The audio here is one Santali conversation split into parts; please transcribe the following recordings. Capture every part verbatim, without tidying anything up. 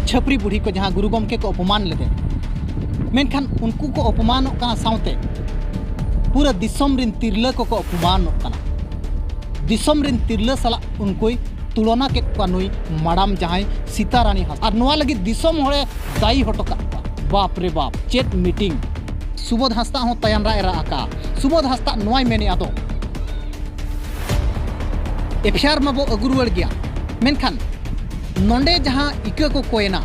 ᱪᱷᱟᱹᱯᱨᱤ ᱵᱩᱲᱦᱤ ᱠᱚ ᱡᱟᱦᱟᱸ ᱜᱩᱨᱩ ᱜᱚᱢᱠᱮ ᱠᱚ ᱚᱯᱚᱢᱟᱱ ᱞᱮᱫᱮ, ᱢᱮᱱᱠᱷᱟᱱ ᱩᱱᱠᱩ ᱠᱚ ᱚᱯᱚᱢᱟᱱᱚᱜ ᱠᱟᱱᱟ, ᱥᱟᱶᱛᱮ ᱯᱩᱨᱟᱹ ᱫᱤᱥᱚᱢ ᱨᱤᱱ ᱛᱤᱨᱞᱟᱹ ᱠᱚᱠᱚ ᱚᱯᱚᱢᱟᱱᱚᱜ ᱠᱟᱱᱟ᱾ ᱫᱤᱥᱚᱢ ᱨᱤᱱ ᱛᱤᱨᱞᱟᱹ ᱥᱟᱞᱟᱜ ᱩᱱᱠᱩᱭ ᱛᱩᱞᱚᱱᱟ ᱠᱮᱫ ᱠᱚᱣᱟ ᱱᱩᱭ ᱢᱟᱰᱟᱢ ᱡᱟᱦᱟᱸᱭ ᱥᱤᱛᱟ ᱨᱟᱱᱤ ᱦᱟᱸᱥᱫᱟ, ᱟᱨ ᱱᱚᱣᱟ ᱞᱟᱹᱜᱤᱫ ᱫᱤᱥᱚᱢ ᱦᱚᱲᱮ ᱫᱟᱭᱤ ᱦᱚᱴᱚ ᱠᱟᱜ ᱠᱚᱣᱟ᱾ ᱵᱟᱯ ᱨᱮ ᱵᱟᱯ, ᱪᱮᱫ ᱢᱤᱴᱤᱝ! ᱥᱩᱵᱳᱫᱷ ᱦᱟᱸᱥᱫᱟ ᱦᱚᱸ ᱛᱟᱭᱟᱱ ᱨᱟᱜ ᱮ ᱨᱟᱜ ᱟᱠᱟᱜᱼᱟ᱾ ᱥᱩᱵᱳᱫᱷ ᱦᱟᱸᱥᱫᱟ ᱱᱚᱣᱟᱭ ᱢᱮᱱᱮᱫᱼᱟ, ᱫᱚ ᱮᱯᱷ ᱟᱭ ᱟᱨ ᱢᱟᱵᱚ ᱟᱹᱜᱩ ᱨᱩᱣᱟᱹᱲ ᱜᱮᱭᱟ, ᱢᱮᱱᱠᱷᱟᱱ ᱱᱚᱰᱮ ᱡᱟᱦᱟᱸ ᱤᱠᱟᱹ ᱠᱚ ᱠᱚᱭᱮᱱᱟ,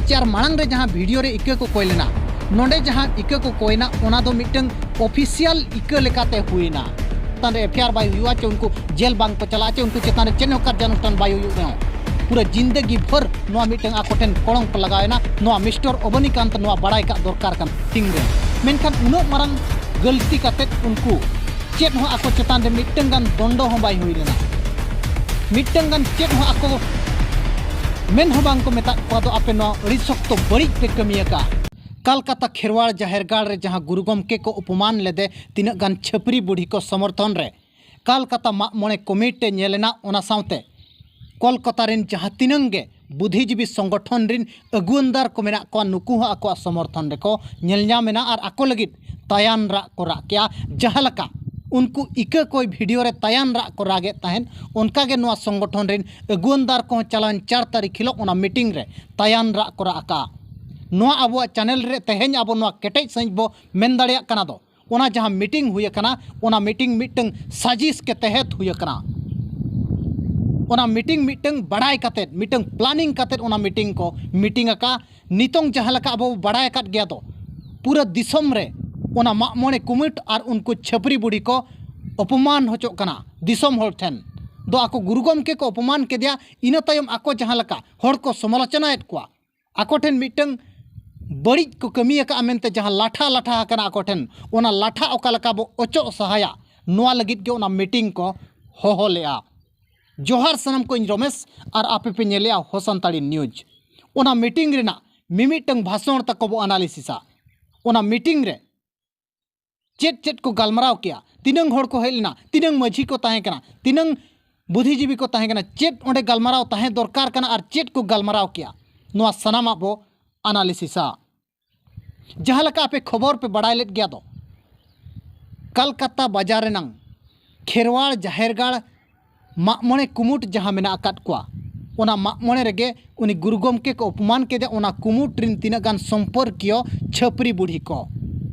ᱪᱮ ᱟᱨ ᱢᱟᱲᱟᱝ ᱨᱮ ᱡᱟᱦᱟᱸ ᱵᱷᱤᱰᱤᱭᱳ ᱨᱮ ᱤᱠᱟᱹ ᱠᱚ ᱠᱚᱭ ᱞᱮᱱᱟ, ᱱᱚᱰᱮ ᱡᱟᱦᱟᱸ ᱤᱠᱟᱹ ᱠᱚ ᱠᱚᱭᱮᱱᱟ, ᱚᱱᱟ ᱫᱚ ᱢᱤᱫᱴᱟᱝ ᱚᱯᱷᱤᱥᱤᱭᱟᱞ ᱤᱠᱟᱹ ᱞᱮᱠᱟᱛᱮ ᱦᱩᱭᱮᱱᱟ᱾ ᱪᱮᱛᱟᱱ ᱨᱮ ᱮᱯᱷ ᱟᱭ ᱟᱨ ᱵᱟᱭ ᱦᱩᱭᱩᱜᱼᱟ, ᱪᱮ ᱩᱱᱠᱩ ᱡᱮᱞ ᱵᱟᱝ ᱠᱚ ᱪᱟᱞᱟᱜᱼᱟ, ᱪᱮ ᱩᱱᱠᱩ ᱪᱮᱛᱟᱱ ᱨᱮ ᱪᱮᱫ ᱦᱚᱸ ᱠᱟᱨᱡᱟᱱᱩᱥᱴᱷᱟᱱ ᱵᱟᱭ ᱦᱩᱭᱩᱜ ᱨᱮᱦᱚᱸ, ᱯᱩᱨᱟᱹ ᱡᱤᱱᱫᱮᱜᱤ ᱵᱷᱳᱨ ᱱᱚᱣᱟ ᱢᱤᱫᱴᱟᱝ ᱟᱠᱚ ᱴᱷᱮᱱ ᱠᱚᱲᱚᱝ ᱠᱚ ᱞᱟᱜᱟᱣ ᱮᱱᱟ᱾ ᱱᱚᱣᱟ ᱢᱤᱥᱴᱟᱨ ᱚᱵᱚᱱᱤᱠᱟᱱᱛ ᱱᱚᱣᱟ ᱵᱟᱲᱟᱭ ᱠᱟᱜ ᱫᱚᱨᱠᱟᱨ ᱠᱟᱱᱟ ᱴᱤᱢ ᱨᱮ᱾ ᱢᱮᱱᱠᱷᱟᱱ ᱩᱱᱟᱹᱜ ᱢᱟᱨᱟᱝ ᱜᱟᱹᱞᱛᱤ ᱠᱟᱛᱮᱫ ᱩᱱᱠᱩ ᱪᱮᱫ ᱦᱚᱸ ᱟᱠᱚ ᱪᱮᱛᱟᱱ ᱨᱮ ᱢᱤᱫᱴᱟᱝ ᱜᱟᱱ ᱫᱚᱱᱰᱚ ᱦᱚᱸ ᱵᱟᱭ ᱦᱩᱭ ᱞᱮᱱᱟ, ᱢᱤᱫᱴᱟᱝ ᱜᱟᱱ ᱪᱮᱫ ᱦᱚᱸ ᱟᱠᱚ ᱢᱮᱱ ᱦᱚᱸ ᱵᱟᱝ ᱠᱚ ᱢᱮᱛᱟᱫ ᱠᱚᱣᱟ, ᱫᱚ ᱟᱯᱮ ᱱᱚᱣᱟ ᱟᱹᱰᱤ ᱥᱚᱠᱛᱚ ᱵᱟᱹᱲᱤᱡ ᱯᱮ ᱠᱟᱹᱢᱤ ᱟᱠᱟᱫᱼᱟ᱾ ᱠᱟᱞᱠᱟᱛᱟ ᱠᱷᱮᱨᱣᱟᱲ ᱡᱟᱦᱮᱨ ᱜᱟᱲ ᱨᱮ ᱡᱟᱦᱟᱸ ᱜᱩᱨᱩ ᱜᱚᱢᱠᱮ ᱠᱚ ᱚᱯᱚᱢᱟᱱ ᱞᱮᱫᱮ ᱛᱤᱱᱟᱹᱜ ᱜᱟᱱ ᱪᱷᱟᱹᱯᱨᱤ ᱵᱩᱲᱦᱤ ᱠᱚ ᱥᱚᱢᱚᱨᱛᱷᱚᱱ ᱨᱮ, ᱠᱟᱞᱠᱟᱛᱟ ᱢᱟᱜ ᱢᱚᱬᱮ ᱠᱚᱢᱤᱴᱤ ᱧᱮᱞ ᱮᱱᱟ, ᱚᱱᱟ ᱥᱟᱶᱛᱮ ᱠᱚᱞᱠᱟᱛᱟ ᱨᱮᱱ ᱡᱟᱦᱟᱸ ᱛᱤᱱᱟᱹᱝ ᱜᱮ ᱵᱩᱫᱷᱤᱡᱤᱵᱤ ᱥᱚᱝᱜᱚᱴᱷᱚᱱ ᱨᱤᱱ ᱟᱹᱜᱩᱣᱟᱹᱱᱫᱟᱨ ᱠᱚ ᱢᱮᱱᱟᱜ ᱠᱚᱣᱟ, ᱱᱩᱠᱩ ᱦᱚᱸ ᱟᱠᱚᱣᱟᱜ ᱥᱚᱢᱚᱨᱛᱷᱚᱱ ᱨᱮᱠᱚ ᱧᱮᱞ ᱧᱟᱢ ᱮᱱᱟ ᱟᱨ ᱟᱠᱚ ᱞᱟᱹᱜᱤᱫ ᱛᱟᱭᱟᱱ ᱨᱟᱜ ᱠᱚ ᱨᱟᱜ ᱠᱮᱜᱼᱟ᱾ ᱡᱟᱦᱟᱸ ᱞᱮᱠᱟ ᱩᱱᱠᱩ ᱤᱠᱟᱹ ᱠᱚᱭ ᱵᱷᱤᱰᱤᱭᱳ ᱨᱮ ᱛᱟᱭᱟᱱ ᱨᱟᱜ ᱠᱚ ᱨᱟᱜᱮᱫ ᱛᱟᱦᱮᱸᱫ, ᱚᱱᱠᱟ ᱜᱮ ᱱᱚᱣᱟ ᱥᱚᱝᱜᱚᱴᱷᱚᱱ ᱨᱤᱱ ᱟᱹᱜᱩᱣᱟᱹᱱᱫᱟᱨ ᱠᱚᱦᱚᱸ ᱪᱟᱞᱟᱣᱮᱱ ᱪᱟᱨ ᱛᱟᱹᱨᱤᱠᱷ ᱦᱤᱞᱳᱜ ᱚᱱᱟ ᱢᱤᱴᱤᱝ ᱨᱮ ᱛᱟᱭᱟᱱ ᱨᱟᱜ ᱠᱚ ᱨᱟᱜ ᱟᱠᱟᱜᱼᱟ᱾ ᱱᱚᱣᱟ ᱟᱵᱚᱣᱟᱜ ᱪᱮᱱᱮᱞ ᱨᱮ ᱛᱮᱦᱮᱧ ᱟᱵᱚ ᱱᱚᱣᱟ ᱠᱮᱴᱮᱡ ᱥᱟᱺᱦᱤᱡ ᱵᱚ ᱢᱮᱱ ᱫᱟᱲᱮᱭᱟᱜ ᱠᱟᱱᱟ ᱫᱚ, ᱚᱱᱟ ᱡᱟᱦᱟᱸ ᱢᱤᱴᱤᱝ ᱦᱩᱭ ᱟᱠᱟᱱᱟ, ᱚᱱᱟ ᱢᱤᱴᱤᱝ ᱢᱤᱫᱴᱟᱝ ᱥᱟᱡᱤᱥ ᱠᱮ ᱛᱮᱦᱮᱛ ᱦᱩᱭ ᱟᱠᱟᱱᱟ᱾ ᱚᱱᱟ ᱢᱤᱴᱤᱝ ᱢᱤᱫᱴᱟᱝ ᱵᱟᱲᱟᱭ ᱠᱟᱛᱮᱫ, ᱢᱤᱫᱴᱟᱝ ᱯᱞᱟᱱᱤᱝ ᱠᱟᱛᱮᱫ ᱚᱱᱟ ᱢᱤᱴᱤᱝ ᱠᱚ ᱢᱤᱴᱤᱝ ᱟᱠᱟᱫᱼᱟ᱾ ᱱᱤᱛᱚᱝ ᱡᱟᱦᱟᱸ ᱞᱮᱠᱟ ᱟᱵᱚ ᱵᱚ ᱵᱟᱲᱟᱭ ᱟᱠᱟᱫ ᱜᱮᱭᱟ ᱫᱚ, ᱯᱩᱨᱟᱹ ᱫᱤᱥᱚᱢ ᱨᱮ ᱚᱱᱟ ᱢᱟᱜ ᱢᱚᱬᱮ ᱠᱩᱢᱤᱴ ᱟᱨ ᱩᱱᱠᱩ ᱪᱷᱟᱹᱯᱨᱤ ᱵᱩᱲᱦᱤ ᱠᱚ ᱚᱯᱚᱢᱟᱱ ᱦᱚᱪᱚᱜ ᱠᱟᱱᱟ ᱫᱤᱥᱚᱢ ᱦᱚᱲ ᱴᱷᱮᱱ᱾ ᱫᱚ ᱟᱠᱚ ᱜᱩᱨᱩ ᱜᱚᱢᱠᱮ ᱠᱚ ᱚᱯᱚᱢᱟᱱ ᱠᱮᱫᱮᱭᱟ, ᱤᱱᱟᱹ ᱛᱟᱭᱚᱢ ᱟᱠᱚ ᱡᱟᱦᱟᱸ ᱞᱮᱠᱟ ᱦᱚᱲ ᱠᱚ ᱥᱚᱢᱟᱞᱳᱪᱚᱱᱟᱭᱮᱫ ᱠᱚᱣᱟ, ᱟᱠᱚ ᱴᱷᱮᱱ ᱢᱤᱫᱴᱟᱝ ᱵᱟᱹᱲᱤᱡ ᱠᱚ ᱠᱟᱹᱢᱤ ᱟᱠᱟᱫᱼᱟ ᱢᱮᱱᱛᱮ ᱡᱟᱦᱟᱸ ᱞᱟᱴᱷᱟ ᱞᱟᱴᱷᱟ ᱟᱠᱟᱱᱟ ᱟᱠᱚ ᱴᱷᱮᱱ, ᱚᱱᱟ ᱞᱟᱴᱷᱟ ᱚᱠᱟ ᱞᱮᱠᱟ ᱵᱚ ᱚᱪᱚᱜ ᱥᱟᱦᱟᱭᱟ, ᱱᱚᱣᱟ ᱞᱟᱹᱜᱤᱫ ᱜᱮ ᱚᱱᱟ ᱢᱤᱴᱤᱝ ᱠᱚ ᱦᱚᱦᱚ ᱞᱮᱫᱼᱟ᱾ ᱡᱚᱦᱟᱨ ᱥᱟᱱᱟᱢ ᱠᱚ, ᱤᱧ ᱨᱚᱢᱮᱥ ᱟᱨ ᱟᱯᱮ ᱯᱮ ᱧᱮᱞᱮᱜᱼᱟ ᱦᱚ ᱥᱟᱱᱛᱟᱲᱤ ᱱᱤᱭᱩᱡᱽ᱾ ᱚᱱᱟ ᱢᱤᱴᱤᱝ ᱨᱮᱱᱟᱜ ᱢᱤᱢᱤᱫᱴᱟᱝ ᱵᱷᱟᱥᱚᱱ ᱛᱟᱠᱚ ᱵᱚ ᱟᱱᱟᱞᱤᱥᱤᱥᱟ᱾ ᱚᱱᱟ ᱢᱤᱴᱤᱝ ᱨᱮ ᱪᱮᱫ ᱪᱮᱫ ᱠᱚ ᱜᱟᱞᱢᱟᱨᱟᱣ ᱠᱮᱜᱼᱟ, ᱛᱤᱱᱟᱹᱝ ᱦᱚᱲ ᱠᱚ ᱦᱮᱡ ᱞᱮᱱᱟ, ᱛᱤᱱᱟᱹᱝ ᱢᱟᱹᱡᱷᱤ ᱠᱚ ᱛᱟᱦᱮᱸ ᱠᱟᱱᱟ, ᱛᱤᱱᱟᱹᱝ ᱵᱩᱫᱷᱤᱡᱤᱵᱤ ᱠᱚ ᱛᱟᱦᱮᱸ ᱠᱟᱱᱟ, ᱪᱮᱫ ᱚᱸᱰᱮ ᱜᱟᱞᱢᱟᱨᱟᱣ ᱛᱟᱦᱮᱸ ᱫᱚᱨᱠᱟᱨ ᱠᱟᱱᱟ ᱟᱨ ᱪᱮᱫ ᱠᱚ ᱜᱟᱞᱢᱟᱨᱟᱣ ᱠᱮᱜᱼᱟ, ᱱᱚᱣᱟ ᱥᱟᱱᱟᱢᱟᱜ ᱵᱚ ᱟᱱᱟᱞᱤᱥᱤᱥᱟ᱾ ᱡᱟᱦᱟᱸ ᱞᱮᱠᱟ ᱟᱯᱮ ᱠᱷᱚᱵᱚᱨ ᱯᱮ ᱵᱟᱲᱟᱭ ᱞᱮᱫ ᱜᱮᱭᱟ ᱫᱚ, ᱠᱟᱞᱠᱟᱛᱟ ᱵᱟᱡᱟᱨ ᱨᱮᱱᱟᱝ ᱠᱷᱮᱨᱣᱟᱲ ᱡᱟᱦᱮᱨᱜᱟᱲ ᱢᱟᱜ ᱢᱚᱬᱮ ᱠᱩᱢᱩᱴ ᱡᱟᱦᱟᱸ ᱢᱮᱱᱟᱜ ᱟᱠᱟᱫ ᱠᱚᱣᱟ, ᱚᱱᱟ ᱢᱟᱜ ᱢᱚᱬᱮ ᱨᱮᱜᱮ ᱩᱱᱤ ᱜᱩᱨᱩ ᱜᱚᱢᱠᱮ ᱠᱚ ᱚᱯᱚᱢᱟᱱ ᱠᱮᱫᱮᱭᱟ᱾ ᱚᱱᱟ ᱠᱩᱢᱩᱴ ᱨᱤᱱ ᱛᱤᱱᱟᱹᱜ ᱜᱟᱱ ᱥᱚᱢᱯᱚᱨᱠᱤᱭᱚ ᱪᱷᱟᱹᱯᱨᱤ ᱵᱩᱲᱦᱤ ᱠᱚ,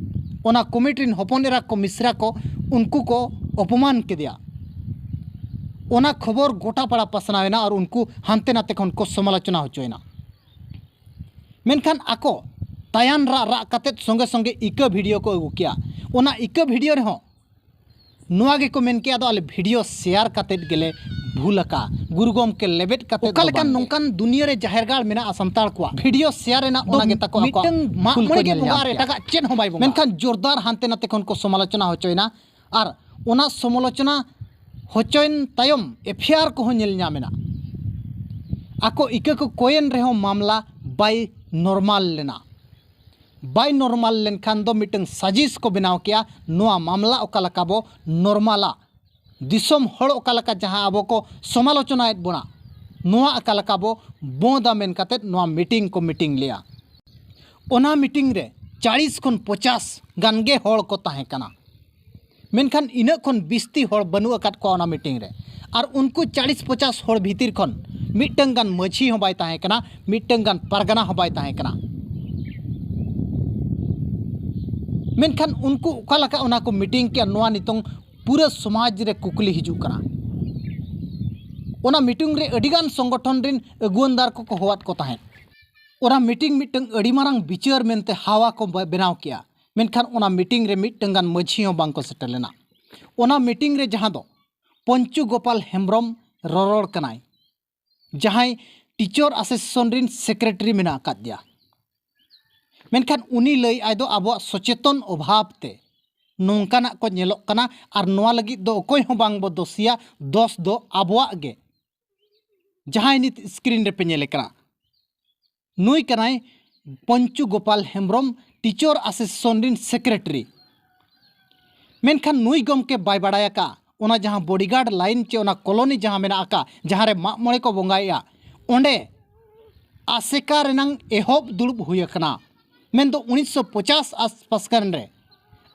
ᱚᱱᱟ ᱠᱚᱢᱤᱴᱤ ᱨᱤᱱ ᱦᱚᱯᱚᱱ ᱮᱨᱟ ᱠᱚ, ᱢᱤᱥᱨᱟ ᱠᱚ, ᱩᱱᱠᱩ ᱠᱚ ᱚᱯᱚᱢᱟᱱ ᱠᱮᱫᱮᱭᱟ᱾ ᱚᱱᱟ ᱠᱷᱚᱵᱚᱨ ᱜᱚᱴᱟ ᱯᱟᱲᱟ ᱯᱟᱥᱱᱟᱣ ᱮᱱᱟ ᱟᱨ ᱩᱱᱠᱩ ᱦᱟᱱᱛᱮ ᱱᱟᱛᱮ ᱠᱷᱚᱱ ᱠᱚ ᱥᱚᱢᱟᱞᱳᱪᱚᱱᱟ ᱦᱚᱪᱚᱭᱮᱱᱟ᱾ ᱢᱮᱱᱠᱷᱟᱱ ᱟᱠᱚ ᱛᱟᱭᱟᱱ ᱨᱟᱜ ᱨᱟᱜ ᱠᱟᱛᱮᱫ ᱥᱚᱸᱜᱮ ᱥᱚᱸᱜᱮ ᱤᱠᱟᱹ ᱵᱷᱤᱰᱤᱭᱳ ᱠᱚ ᱟᱹᱜᱩ ᱠᱮᱭᱟ᱾ ᱚᱱᱟ ᱤᱠᱟᱹ ᱵᱷᱤᱰᱤᱭᱳ ᱨᱮᱦᱚᱸ ᱱᱚᱣᱟ ᱜᱮᱠᱚ ᱢᱮᱱ ᱠᱮᱭᱟ, "ᱟᱫᱚ ᱟᱞᱮ ᱵᱷᱤᱰᱤᱭᱳ ᱥᱮᱭᱟᱨ ᱠᱟᱛᱮᱫ ᱜᱮᱞᱮ ᱵᱷᱩᱞ ᱟᱠᱟᱫᱼᱟ, ᱜᱩᱨᱩ ᱜᱚᱢᱠᱮ ᱞᱮᱵᱮᱫ ᱠᱟᱛᱮᱫ ᱫᱚ ᱚᱠᱟ ᱞᱮᱠᱟᱱ ᱵᱟᱝᱜᱮ᱾" ᱱᱚᱝᱠᱟᱱ ᱫᱩᱱᱤᱭᱟᱹ ᱨᱮ ᱡᱟᱦᱮᱨ ᱜᱟᱲ ᱢᱮᱱᱟᱜᱼᱟ ᱥᱟᱱᱛᱟᱲ ᱠᱚᱣᱟᱜ, ᱵᱷᱤᱰᱤᱭᱳ ᱥᱮᱭᱟᱨ ᱨᱮᱱᱟᱜ ᱫᱚ ᱚᱱᱟ ᱜᱮ ᱛᱟᱠᱚ ᱟᱠᱚᱣᱟᱜ ᱢᱤᱫᱴᱟᱝ ᱢᱟᱜ ᱵᱷᱩᱞ ᱠᱚ ᱢᱚᱬᱮ ᱜᱮ ᱧᱮᱞ ᱵᱚᱸᱜᱟ ᱧᱟᱢ ᱟᱨ ᱠᱮᱭᱟ᱾ ᱮᱴᱟᱜᱟᱜ ᱪᱮᱫ ᱦᱚᱸ ᱵᱟᱭ ᱵᱚᱸᱜᱟ᱾ ᱢᱮᱱᱠᱷᱟᱱ ᱡᱳᱨᱫᱟᱨ ᱦᱟᱱᱛᱮ ᱱᱟᱛᱮ ᱠᱷᱚᱱ ᱠᱚ ᱥᱚᱢᱟᱞᱳᱪᱚᱱᱟ ᱦᱚᱪᱚᱭᱮᱱᱟ ᱟᱨ ᱚᱱᱟ ᱥᱚᱢᱟᱞᱳᱪᱚᱱᱟ ᱦᱚᱪᱚᱭᱮᱱ ᱛᱟᱭᱚᱢ ᱮᱯᱷ ᱟᱭ ᱟᱨ ᱠᱚᱦᱚᱸ ᱧᱮᱞ ᱧᱟᱢ ᱮᱱᱟ᱾ ᱟᱠᱚ ᱤᱠᱟᱹ ᱠᱚ ᱠᱚᱭᱮᱱ ᱨᱮᱦᱚᱸ ᱢᱟᱢᱞᱟ ᱵᱟᱭ ᱱᱚᱨᱢᱟᱞ ᱞᱮᱱᱟ᱾ ᱵᱟᱭ ᱱᱚᱨᱢᱟᱞ ᱞᱮᱱᱠᱷᱟᱱ ᱫᱚ ᱢᱤᱫᱴᱟᱝ ᱥᱟᱡᱤᱥ ᱠᱚ ᱵᱮᱱᱟᱣ ᱠᱮᱜᱼᱟ, ᱱᱚᱣᱟ ᱢᱟᱢᱞᱟ ᱚᱠᱟ ᱞᱮᱠᱟ ᱵᱚ ᱱᱚᱨᱢᱟᱞᱟ, ᱫᱤᱥᱚᱢ ᱦᱚᱲ ᱚᱠᱟ ᱞᱮᱠᱟ ᱡᱟᱦᱟᱸ ᱟᱵᱚ ᱠᱚ ᱥᱚᱢᱟᱞᱳᱪᱚᱱᱟᱭᱮᱫ ᱵᱚᱱᱟ, ᱱᱚᱣᱟ ᱚᱠᱟ ᱞᱮᱠᱟ ᱵᱚ ᱵᱚᱸᱫᱟ ᱢᱮᱱ ᱠᱟᱛᱮᱫ ᱱᱚᱣᱟ ᱢᱤᱴᱤᱝ ᱠᱚ ᱢᱤᱴᱤᱝ ᱞᱮᱜᱼᱟ᱾ ᱚᱱᱟ ᱢᱤᱴᱤᱝ ᱨᱮ ᱪᱟᱲᱤᱥ ᱠᱷᱚᱱ ᱯᱚᱪᱟᱥ ᱜᱟᱱ ᱜᱮ ᱦᱚᱲ ᱠᱚ ᱛᱟᱦᱮᱸ ᱠᱟᱱᱟ᱾ ᱢᱮᱱᱠᱷᱟᱱ ᱤᱱᱟᱹᱜ ᱠᱷᱚᱱ ᱵᱤᱥᱛᱤ ᱦᱚᱲ ᱵᱟᱹᱱᱩᱜ ᱟᱠᱟᱫ ᱠᱚᱣᱟ ᱚᱱᱟ ᱢᱤᱴᱤᱝ ᱨᱮ᱾ ᱟᱨ ᱩᱱᱠᱩ ᱪᱟᱲᱤᱥ ᱯᱚᱪᱟᱥ ᱦᱚᱲ ᱵᱷᱤᱛᱤᱨ ᱠᱷᱚᱱ ᱢᱤᱫᱴᱟᱝ ᱜᱟᱱ ᱢᱟᱹᱡᱷᱤ ᱦᱚᱸ ᱵᱟᱭ ᱛᱟᱦᱮᱸ ᱠᱟᱱᱟ, ᱢᱤᱫᱴᱟᱝ ᱜᱟᱱ ᱯᱟᱨᱜᱟᱱᱟ ᱦᱚᱸ ᱵᱟᱭ ᱛᱟᱦᱮᱸ ᱠᱟᱱᱟ᱾ ᱢᱮᱱᱠᱷᱟᱱ ᱩᱱᱠᱩ ᱚᱠᱟ ᱞᱮᱠᱟ ᱚᱱᱟ ᱠᱚ ᱢᱤᱴᱤᱝ ᱠᱮᱜᱼᱟ, ᱱᱚᱣᱟ ᱱᱤᱛᱚᱝ ᱯᱩᱨᱟᱹ ᱥᱚᱢᱟᱡᱽ ᱨᱮ ᱠᱩᱠᱞᱤ ᱦᱤᱡᱩᱜ ᱠᱟᱱᱟ᱾ ᱚᱱᱟ ᱢᱤᱴᱤᱝ ᱨᱮ ᱟᱹᱰᱤᱜᱟᱱ ᱥᱚᱝᱜᱚᱴᱷᱚᱱ ᱨᱮᱱ ᱟᱹᱜᱩᱣᱟᱹᱱᱫᱟᱨ ᱠᱚᱠᱚ ᱦᱚᱦᱚᱣᱟᱫ ᱠᱚ ᱛᱟᱦᱮᱸᱫ᱾ ᱚᱱᱟ ᱢᱤᱴᱤᱝ ᱢᱤᱫᱴᱟᱝ ᱟᱹᱰᱤ ᱢᱟᱨᱟᱝ ᱵᱤᱪᱟᱹᱨ ᱢᱮᱱᱛᱮ ᱦᱟᱣᱟ ᱠᱚ ᱵᱮ-, ᱵᱮᱱᱟᱣ ᱠᱮᱜᱼᱟ᱾ ᱢᱮᱱᱠᱷᱟᱱ ᱚᱱᱟ ᱢᱤᱴᱤᱝ ᱨᱮ ᱢᱤᱫᱴᱟᱝ ᱜᱟᱱ ᱢᱟᱹᱡᱷᱤ ᱦᱚᱸ ᱵᱟᱝ ᱠᱚ ᱥᱮᱴᱮᱨ ᱞᱮᱱᱟ᱾ ᱚᱱᱟ ᱢᱤᱴᱤᱝ ᱨᱮ ᱡᱟᱦᱟᱸ ᱫᱚ ᱯᱚᱧᱪᱩ ᱜᱳᱯᱟᱞ ᱦᱮᱢᱵᱨᱚᱢ ᱨᱚᱨᱚᱲ ᱠᱟᱱᱟᱭ, ᱡᱟᱦᱟᱸᱭ ᱴᱤᱪᱚᱨ ᱟᱥᱳᱥᱤᱭᱮᱥᱚᱱ ᱨᱤᱱ ᱥᱮᱠᱨᱮᱴᱟᱨᱤ ᱢᱮᱱᱟᱜ ᱟᱠᱟᱫᱮᱭᱟ᱾ ᱢᱮᱱᱠᱷᱟᱱ ᱩᱱᱤ ᱞᱟᱹᱭ ᱟᱭ ᱫᱚ ᱟᱵᱚᱣᱟᱜ ᱥᱚᱪᱮᱛᱚᱱ ᱚᱵᱷᱟᱵᱽ ᱛᱮ ᱱᱚᱝᱠᱟᱱᱟᱜ ᱠᱚ ᱧᱮᱞᱚᱜ ᱠᱟᱱᱟ ᱟᱨ ᱱᱚᱣᱟ ᱞᱟᱹᱜᱤᱫ ᱫᱚ ᱚᱠᱚᱭ ᱦᱚᱸ ᱵᱟᱝ ᱵᱚ ᱫᱳᱥᱤᱭᱟ, ᱫᱳᱥ ᱫᱚ ᱟᱵᱚᱣᱟᱜ ᱜᱮ᱾ ᱡᱟᱦᱟᱸᱭ ᱱᱤᱛ ᱥᱠᱨᱤᱱ ᱨᱮᱯᱮ ᱧᱮᱞᱮ ᱠᱟᱱᱟ, ᱱᱩᱭ ᱠᱟᱱᱟᱭ ᱯᱚᱧᱪᱩ ᱜᱳᱯᱟᱞ ᱦᱮᱢᱵᱨᱚᱢ, ᱴᱤᱪᱚᱨ ᱟᱥᱳᱥᱤᱭᱮᱥᱚᱱ ᱨᱤᱱ ᱥᱮᱠᱨᱮᱴᱟᱨᱤ᱾ ᱢᱮᱱᱠᱷᱟᱱ ᱱᱩᱭ ᱜᱚᱢᱠᱮ ᱵᱟᱭ ᱵᱟᱲᱟᱭ ᱟᱠᱟᱫᱼᱟ, ᱚᱱᱟ ᱡᱟᱦᱟᱸ ᱵᱚᱰᱤᱜᱟᱨᱰ ᱞᱟᱭᱤᱱ ᱪᱮ ᱚᱱᱟ ᱠᱚᱞᱚᱱᱤ ᱡᱟᱦᱟᱸ ᱢᱮᱱᱟᱜ ᱟᱠᱟᱫ, ᱡᱟᱦᱟᱸ ᱨᱮ ᱢᱟᱜ ᱢᱚᱬᱮ ᱠᱚ ᱵᱚᱸᱜᱟᱭᱮᱫᱼᱟ, ᱚᱸᱰᱮ ᱟᱥᱮᱠᱟ ᱨᱮᱱᱟᱝ ᱮᱦᱚᱵ ᱫᱩᱲᱩᱵ ᱦᱩᱭ ᱟᱠᱟᱱᱟ, ᱢᱮᱱᱫᱚ ᱩᱱᱤᱥᱥᱚ ᱯᱚᱪᱟᱥ ᱟᱥᱯᱟᱥ ᱜᱟᱱ ᱨᱮ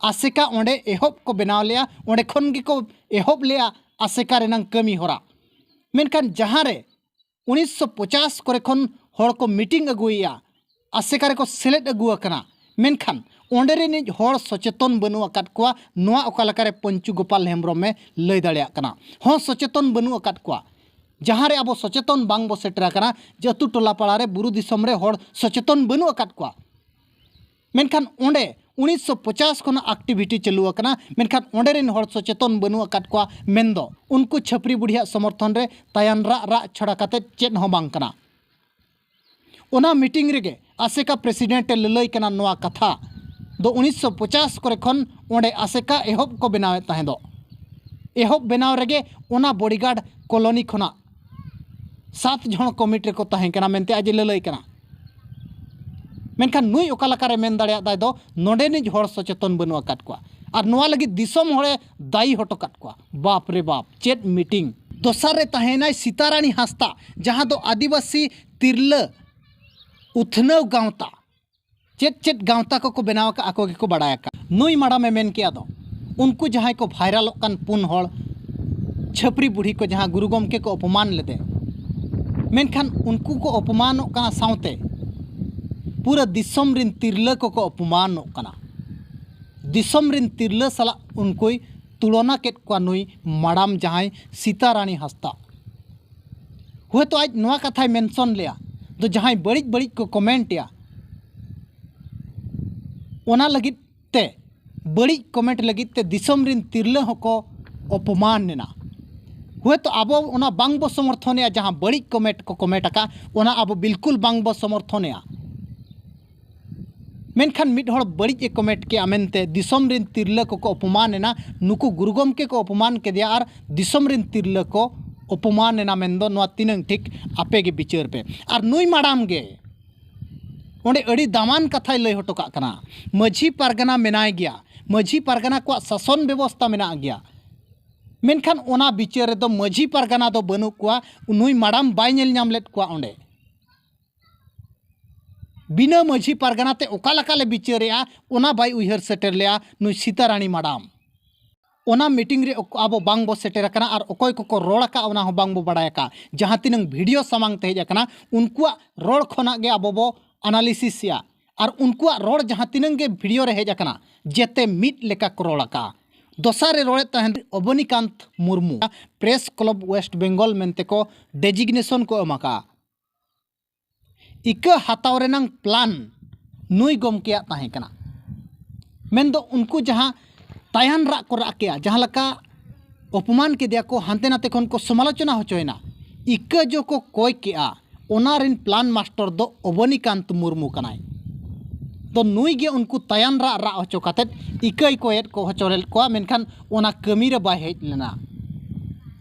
ᱟᱥᱮᱠᱟ ᱚᱸᱰᱮ ᱮᱦᱚᱵ ᱠᱚ ᱵᱮᱱᱟᱣ ᱞᱮᱜᱼᱟ, ᱚᱸᱰᱮ ᱠᱷᱚᱱ ᱜᱮᱠᱚ ᱮᱦᱚᱵ ᱞᱮᱜᱼᱟ ᱟᱥᱮᱠᱟ ᱨᱮᱱᱟᱝ ᱠᱟᱹᱢᱤ ᱦᱚᱨᱟ᱾ ᱢᱮᱱᱠᱷᱟᱱ ᱡᱟᱦᱟᱸ ᱨᱮ ᱩᱱᱤᱥᱥᱚ ᱯᱚᱪᱟᱥ ᱠᱚᱨᱮ ᱠᱷᱚᱱ ᱦᱚᱲ ᱠᱚ ᱢᱤᱴᱤᱝ ᱟᱹᱜᱩᱭᱮᱜᱼᱟ, ᱟᱥᱮᱠᱟ ᱨᱮᱠᱚ ᱥᱮᱞᱮᱫ ᱟᱹᱜᱩ ᱟᱠᱟᱱᱟ, ᱢᱮᱱᱠᱷᱟᱱ ᱚᱸᱰᱮ ᱨᱤᱱᱤᱡ ᱦᱚᱲ ᱥᱚᱪᱮᱛᱚᱱ ᱵᱟᱹᱱᱩᱜ ᱟᱠᱟᱫ ᱠᱚᱣᱟ᱾ ᱱᱚᱣᱟ ᱚᱠᱟ ᱞᱮᱠᱟᱨᱮ ᱯᱚᱧᱪᱩ ᱜᱳᱯᱟᱞ ᱦᱮᱢᱵᱨᱚᱢᱮ ᱞᱟᱹᱭ ᱫᱟᱲᱮᱭᱟᱜ ᱠᱟᱱᱟ? ᱦᱚᱸ, ᱥᱚᱪᱮᱛᱚᱱ ᱵᱟᱹᱱᱩᱜ ᱟᱠᱟᱫ ᱠᱚᱣᱟ᱾ ᱡᱟᱦᱟᱸ ᱨᱮ ᱟᱵᱚ ᱥᱚᱪᱮᱛᱚᱱ ᱵᱟᱝ ᱵᱚ ᱥᱮᱴᱮᱨ ᱟᱠᱟᱱᱟ, ᱡᱮ ᱟᱹᱛᱩ ᱴᱚᱞᱟ ᱯᱟᱲᱟ ᱨᱮ, ᱵᱩᱨᱩ ᱫᱤᱥᱚᱢ ᱨᱮ ᱦᱚᱲ ᱥᱚᱪᱮᱛᱚᱱ ᱵᱟᱹᱱᱩᱜ ᱟᱠᱟᱫ ᱠᱚᱣᱟ᱾ ᱢᱮᱱᱠᱷᱟᱱ ᱚᱸᱰᱮ ᱩᱱᱤᱥᱥᱚ ᱯᱚᱪᱟᱥ ᱠᱷᱚᱱᱟᱜ ᱮᱠᱴᱤᱵᱷᱤᱴᱤ ᱪᱟᱹᱞᱩ ᱟᱠᱟᱱᱟ, ᱢᱮᱱᱠᱷᱟᱱ ᱚᱸᱰᱮ ᱨᱮᱱ ᱦᱚᱲ ᱥᱚᱪᱮᱛᱚᱱ ᱵᱟᱹᱱᱩᱜ ᱟᱠᱟᱫ ᱠᱚᱣᱟ, ᱢᱮᱱᱫᱚ ᱩᱱᱠᱩ ᱪᱷᱟᱹᱯᱨᱤ ᱵᱩᱲᱦᱤᱭᱟᱜ ᱥᱚᱢᱚᱨᱛᱷᱚᱱ ᱨᱮ ᱛᱟᱭᱟᱱ ᱨᱟᱜ ᱨᱟᱜ ᱪᱷᱟᱲᱟ ᱠᱟᱛᱮ ᱪᱮᱫ ᱦᱚᱸ ᱵᱟᱝ ᱠᱟᱱᱟ᱾ ᱚᱱᱟ ᱢᱤᱴᱤᱝ ᱨᱮᱜᱮ ᱟᱥᱮᱠᱟ ᱯᱨᱮᱥᱤᱰᱮᱱᱴ ᱮ ᱞᱟᱹᱞᱟᱹᱭ ᱠᱟᱱᱟ ᱱᱚᱣᱟ ᱠᱟᱛᱷᱟ ᱫᱚ ᱩᱱᱤᱥᱥᱚ ᱯᱚᱪᱟᱥ ᱠᱚᱨᱮ ᱠᱷᱚᱱ ᱚᱸᱰᱮ ᱟᱥᱮᱠᱟ ᱮᱦᱚᱵ ᱠᱚ ᱵᱮᱱᱟᱣᱮᱫ ᱛᱟᱦᱮᱸᱫᱚᱜ᱾ ᱮᱦᱚᱵ ᱵᱮᱱᱟᱣ ᱨᱮᱜᱮ ᱚᱱᱟ ᱵᱚᱰᱤᱜᱟᱨᱰ ᱠᱚᱞᱚᱱᱤ ᱠᱷᱚᱱᱟᱜ ᱥᱟᱛ ᱡᱚᱱ ᱠᱚᱢᱤᱴᱤ ᱨᱮᱠᱚ ᱛᱟᱦᱮᱸ ᱠᱟᱱᱟ ᱢᱮᱱᱛᱮ ᱟᱡ ᱮ ᱞᱟᱹᱞᱟᱹᱭ ᱠᱟᱱᱟ᱾ ᱢᱮᱱᱠᱷᱟᱱ ᱱᱩᱭ ᱚᱠᱟ ᱞᱮᱠᱟᱨᱮ ᱢᱮᱱ ᱫᱟᱲᱮᱭᱟᱜ ᱫᱟᱭ ᱫᱚ ᱱᱚᱰᱮᱱᱤᱡ ᱦᱚᱲ ᱥᱚᱪᱮᱛᱚᱱ ᱵᱟᱹᱱᱩᱜ ᱟᱠᱟᱫ ᱠᱚᱣᱟ ᱟᱨ ᱱᱚᱣᱟ ᱞᱟᱹᱜᱤᱫ ᱫᱤᱥᱚᱢ ᱦᱚᱲᱮ ᱫᱟᱭᱤ ᱦᱚᱴᱚ ᱠᱟᱫ ᱠᱚᱣᱟ? ᱵᱟᱯ ᱨᱮ ᱵᱟᱯ, ᱪᱮᱫ ᱢᱤᱴᱤᱝ! ᱫᱚᱥᱟᱨ ᱨᱮ ᱛᱟᱦᱮᱸᱭᱮᱱᱟᱭ ᱥᱤᱛᱟᱨᱟᱱᱤ ᱦᱟᱸᱥᱫᱟ, ᱡᱟᱦᱟᱸ ᱫᱚ ᱟᱹᱫᱤᱵᱟᱹᱥᱤ ᱛᱤᱨᱞᱟᱹ ᱩᱛᱷᱱᱟᱹᱣ ᱜᱟᱶᱛᱟ, ᱪᱮᱫ ᱪᱮᱫ ᱜᱟᱶᱛᱟ ᱠᱚᱠᱚ ᱵᱮᱱᱟᱣ ᱟᱠᱟᱫ, ᱟᱠᱚ ᱜᱮᱠᱚ ᱵᱟᱲᱟᱭ ᱟᱠᱟᱫ᱾ ᱱᱩᱭ ᱢᱟᱲᱟᱢᱮ ᱢᱮᱱ ᱠᱮᱜᱼᱟ ᱫᱚ, ᱩᱱᱠᱩ ᱡᱟᱦᱟᱸᱭ ᱠᱚ ᱵᱷᱟᱭᱨᱟᱞᱚᱜ ᱠᱟᱱ ᱯᱩᱱ ᱦᱚᱲ ᱪᱷᱟᱹᱯᱨᱤ ᱵᱩᱲᱦᱤ ᱠᱚ, ᱡᱟᱦᱟᱸ ᱜᱩᱨᱩ ᱜᱚᱢᱠᱮ ᱠᱚ ᱚᱯᱚᱢᱟᱱ ᱞᱮᱫᱮ, ᱢᱮᱱᱠᱷᱟᱱ ᱩᱱᱠᱩ ᱠᱚ ᱚᱯᱚᱢᱟᱱᱚᱜ ᱠᱟᱱᱟ ᱥᱟᱶᱛᱮ ᱯᱩᱨᱟᱹ ᱫᱤᱥᱚᱢ ᱨᱤᱱ ᱛᱤᱨᱞᱟᱹ ᱠᱚᱠᱚ ᱚᱯᱚᱢᱟᱱᱚᱜ ᱠᱟᱱᱟ᱾ ᱫᱤᱥᱚᱢ ᱨᱤᱱ ᱛᱤᱨᱞᱟᱹ ᱥᱟᱞᱟᱜ ᱩᱱᱠᱩᱭ ᱛᱩᱞᱚᱱᱟ ᱠᱮᱫ ᱠᱚᱣᱟ ᱱᱩᱭ ᱢᱟᱲᱟᱢ ᱡᱟᱦᱟᱸᱭ ᱥᱤᱛᱟᱨᱟᱱᱤ ᱦᱟᱸᱥᱫᱟ᱾ ᱦᱳᱭᱛᱳ ᱟᱡ ᱱᱚᱣᱟ ᱠᱟᱛᱷᱟᱭ ᱢᱮᱱᱥᱚᱱ ᱞᱮᱭᱟ ᱫᱚ ᱡᱟᱦᱟᱸᱭ ᱵᱟᱹᱲᱤᱡ ᱵᱟᱹᱲᱤᱡ ᱠᱚ ᱠᱚᱢᱮᱱᱴ ᱮᱭᱟ, ᱚᱱᱟ ᱞᱟᱹᱜᱤᱫ ᱛᱮ, ᱵᱟᱹᱲᱤᱡ ᱠᱚᱢᱮᱱᱴ ᱞᱟᱹᱜᱤᱫ ᱛᱮ ᱫᱤᱥᱚᱢ ᱨᱤᱱ ᱛᱤᱨᱞᱟᱹ ᱦᱚᱸᱠᱚ ᱚᱯᱚᱢᱟᱱ ᱮᱱᱟ᱾ ᱦᱳᱭᱛᱳ ᱟᱵᱚ ᱚᱱᱟ ᱵᱟᱝ ᱵᱚ ᱥᱚᱢᱚᱨᱛᱷᱚᱱᱮᱜᱼᱟ, ᱡᱟᱦᱟᱸ ᱵᱟᱹᱲᱤᱡ ᱠᱚᱢᱮᱱᱴ ᱠᱚ ᱠᱚᱢᱮᱱᱴ ᱟᱠᱟᱫ, ᱚᱱᱟ ᱟᱵᱚ ᱵᱤᱞᱠᱩᱞ ᱵᱟᱝ ᱵᱚ ᱥᱚᱢᱚᱨᱛᱷᱚᱱᱮᱜᱼᱟ᱾ ᱢᱮᱱᱠᱷᱟᱱ ᱢᱤᱫ ᱦᱚᱲ ᱵᱟᱹᱲᱤᱡ ᱮ ᱠᱚᱢᱮᱱᱴ ᱠᱮᱜᱼᱟ ᱢᱮᱱᱛᱮ ᱫᱤᱥᱚᱢ ᱨᱤᱱ ᱛᱤᱨᱞᱟᱹ ᱠᱚᱠᱚ ᱚᱯᱚᱢᱟᱱ ᱮᱱᱟ, ᱱᱩᱠᱩ ᱜᱩᱨᱩ ᱜᱚᱢᱠᱮ ᱠᱚ ᱚᱯᱚᱢᱟᱱ ᱠᱮᱫᱮᱭᱟ ᱟᱨ ᱫᱤᱥᱚᱢ ᱨᱤᱱ ᱛᱤᱨᱞᱟᱹ ᱠᱚ ᱚᱯᱚᱢᱟᱱ ᱮᱱᱟ ᱢᱮᱱᱫᱚ ᱱᱚᱣᱟ ᱛᱤᱱᱟᱹᱝ ᱴᱷᱤᱠ? ᱟᱯᱮ ᱜᱮ ᱵᱤᱪᱟᱹᱨ ᱯᱮ᱾ ᱟᱨ ᱱᱩᱭ ᱢᱟᱲᱟᱢ ᱜᱮ ᱚᱸᱰᱮ ᱟᱹᱰᱤ ᱫᱟᱢᱟᱱ ᱠᱟᱛᱷᱟᱭ ᱞᱟᱹᱭ ᱦᱚᱴᱚ ᱠᱟᱜ ᱠᱟᱱᱟ᱾ ᱢᱟᱹᱡᱷᱤ ᱯᱟᱨᱜᱟᱱᱟ ᱢᱮᱱᱟᱭ ᱜᱮᱭᱟ, ᱢᱟᱹᱡᱷᱤ ᱯᱟᱨᱜᱟᱱᱟ ᱠᱚᱣᱟᱜ ᱥᱟᱥᱚᱱ ᱵᱮᱵᱚᱥᱛᱟ ᱢᱮᱱᱟᱜ ᱜᱮᱭᱟ, ᱢᱮᱱᱠᱷᱟᱱ ᱚᱱᱟ ᱵᱤᱪᱟᱹᱨ ᱨᱮᱫᱚ ᱢᱟᱹᱡᱷᱤ ᱯᱟᱨᱜᱟᱱᱟ ᱫᱚ ᱵᱟᱹᱱᱩᱜ ᱠᱚᱣᱟ, ᱱᱩᱭ ᱢᱟᱲᱟᱢ ᱵᱟᱭ ᱧᱮᱞ ᱧᱟᱢ ᱞᱮᱫ ᱠᱚᱣᱟ ᱚᱸᱰᱮ᱾ ᱵᱤᱱᱟᱹ ᱢᱟᱹᱡᱷᱤ ᱯᱟᱨᱜᱟᱱᱟ ᱛᱮ ᱚᱠᱟ ᱞᱮᱠᱟ ᱞᱮ ᱵᱤᱪᱟᱹᱨᱮᱜᱼᱟ, ᱚᱱᱟ ᱵᱟᱭ ᱩᱭᱦᱟᱹᱨ ᱥᱮᱴᱮᱨ ᱞᱮᱜᱼᱟ ᱱᱩᱭ ᱥᱤᱛᱟᱨᱟᱱᱤ ᱢᱟᱰᱟᱢ᱾ ᱚᱱᱟ ᱢᱤᱴᱤᱝ ᱨᱮ ᱚᱠ- ᱟᱵᱚ ᱵᱟᱝ ᱵᱚ ᱥᱮᱴᱮᱨ ᱟᱠᱟᱱᱟ ᱟᱨ ᱚᱠᱚᱭ ᱠᱚᱠᱚ ᱨᱚᱲ ᱟᱠᱟᱫ, ᱚᱱᱟ ᱦᱚᱸ ᱵᱟᱝ ᱵᱚ ᱵᱟᱲᱟᱭ ᱟᱠᱟᱫ᱾ ᱡᱟᱦᱟᱸ ᱛᱤᱱᱟᱹᱝ ᱵᱷᱤᱰᱤᱭᱳ ᱥᱟᱢᱟᱝ ᱛᱮ ᱦᱮᱡ ᱟᱠᱟᱱᱟ, ᱩᱱᱠᱩᱣᱟᱜ ᱨᱚᱲ ᱠᱷᱚᱱᱟᱜ ᱜᱮ ᱟᱵᱚ ᱵᱚ ᱮᱱᱟᱞᱤᱥᱤᱥᱮᱜᱼᱟ᱾ ᱟᱨ ᱩᱱᱠᱩᱣᱟᱜ ᱨᱚᱲ ᱡᱟᱦᱟᱸ ᱛᱤᱱᱟᱹᱝ ᱜᱮ ᱵᱷᱤᱰᱤᱭᱳ ᱨᱮ ᱦᱮᱡ ᱟᱠᱟᱱᱟ, ᱡᱮᱛᱮ ᱢᱤᱫ ᱞᱮᱠᱟ ᱠᱚ ᱨᱚᱲ ᱟᱠᱟᱫᱼᱟ᱾ ᱫᱚᱥᱟᱨ ᱨᱮ ᱨᱚᱲᱮᱫ ᱛᱟᱦᱮᱸᱫ Abanikanta Murmu, press club West Bengal ᱢᱮᱱᱛᱮ ᱠᱚ ᱰᱮᱡᱤᱜᱱᱮᱥᱚᱱ ᱠᱚ ᱮᱢ ᱟᱠᱟᱫᱼᱟ᱾ ᱤᱠᱟᱹ ᱦᱟᱛᱟᱣ ᱨᱮᱱᱟᱝ ᱯᱞᱟᱱ ᱱᱩᱭ ᱜᱚᱢᱠᱮᱭᱟᱜ ᱛᱟᱦᱮᱸ ᱠᱟᱱᱟ᱾ ᱢᱮᱱᱫᱚ ᱩᱱᱠᱩ ᱡᱟᱦᱟᱸ ᱛᱟᱭᱟᱱ ᱨᱟᱜ ᱠᱚ ᱨᱟᱜ ᱠᱮᱜᱼᱟ, ᱡᱟᱦᱟᱸ ᱞᱮᱠᱟ ᱚᱯᱚᱢᱟᱱ ᱠᱮᱫᱮᱭᱟ ᱠᱚ, ᱦᱟᱱᱛᱮ ᱱᱟᱛᱮ ᱠᱷᱚᱱ ᱠᱚ ᱥᱚᱢᱟᱞᱳᱪᱚᱱᱟ ᱦᱚᱪᱚᱭᱮᱱᱟ, ᱤᱠᱟᱹ ᱡᱚ ᱠᱚ ᱠᱚᱭ ᱠᱮᱜᱼᱟ, ᱚᱱᱟ ᱨᱮᱱ ᱯᱞᱟᱱ ᱢᱟᱥᱴᱚᱨ ᱫᱚ ᱚᱵᱚᱱᱤᱠᱟᱱᱛ ᱢᱩᱨᱢᱩ ᱠᱟᱱᱟᱭ᱾ ᱫᱚ ᱱᱩᱭ ᱜᱮ ᱩᱱᱠᱩ ᱛᱟᱭᱟᱱ ᱨᱟᱜ ᱨᱟᱜ ᱦᱚᱪᱚ ᱠᱟᱛᱮᱫ ᱤᱠᱟᱹᱭ ᱠᱚᱭᱮᱫ ᱠᱚ ᱦᱚᱪᱚ ᱞᱮᱫ ᱠᱚᱣᱟ, ᱢᱮᱱᱠᱷᱟᱱ ᱚᱱᱟ ᱠᱟᱹᱢᱤ ᱨᱮ ᱵᱟᱭ ᱦᱮᱡ ᱞᱮᱱᱟ᱾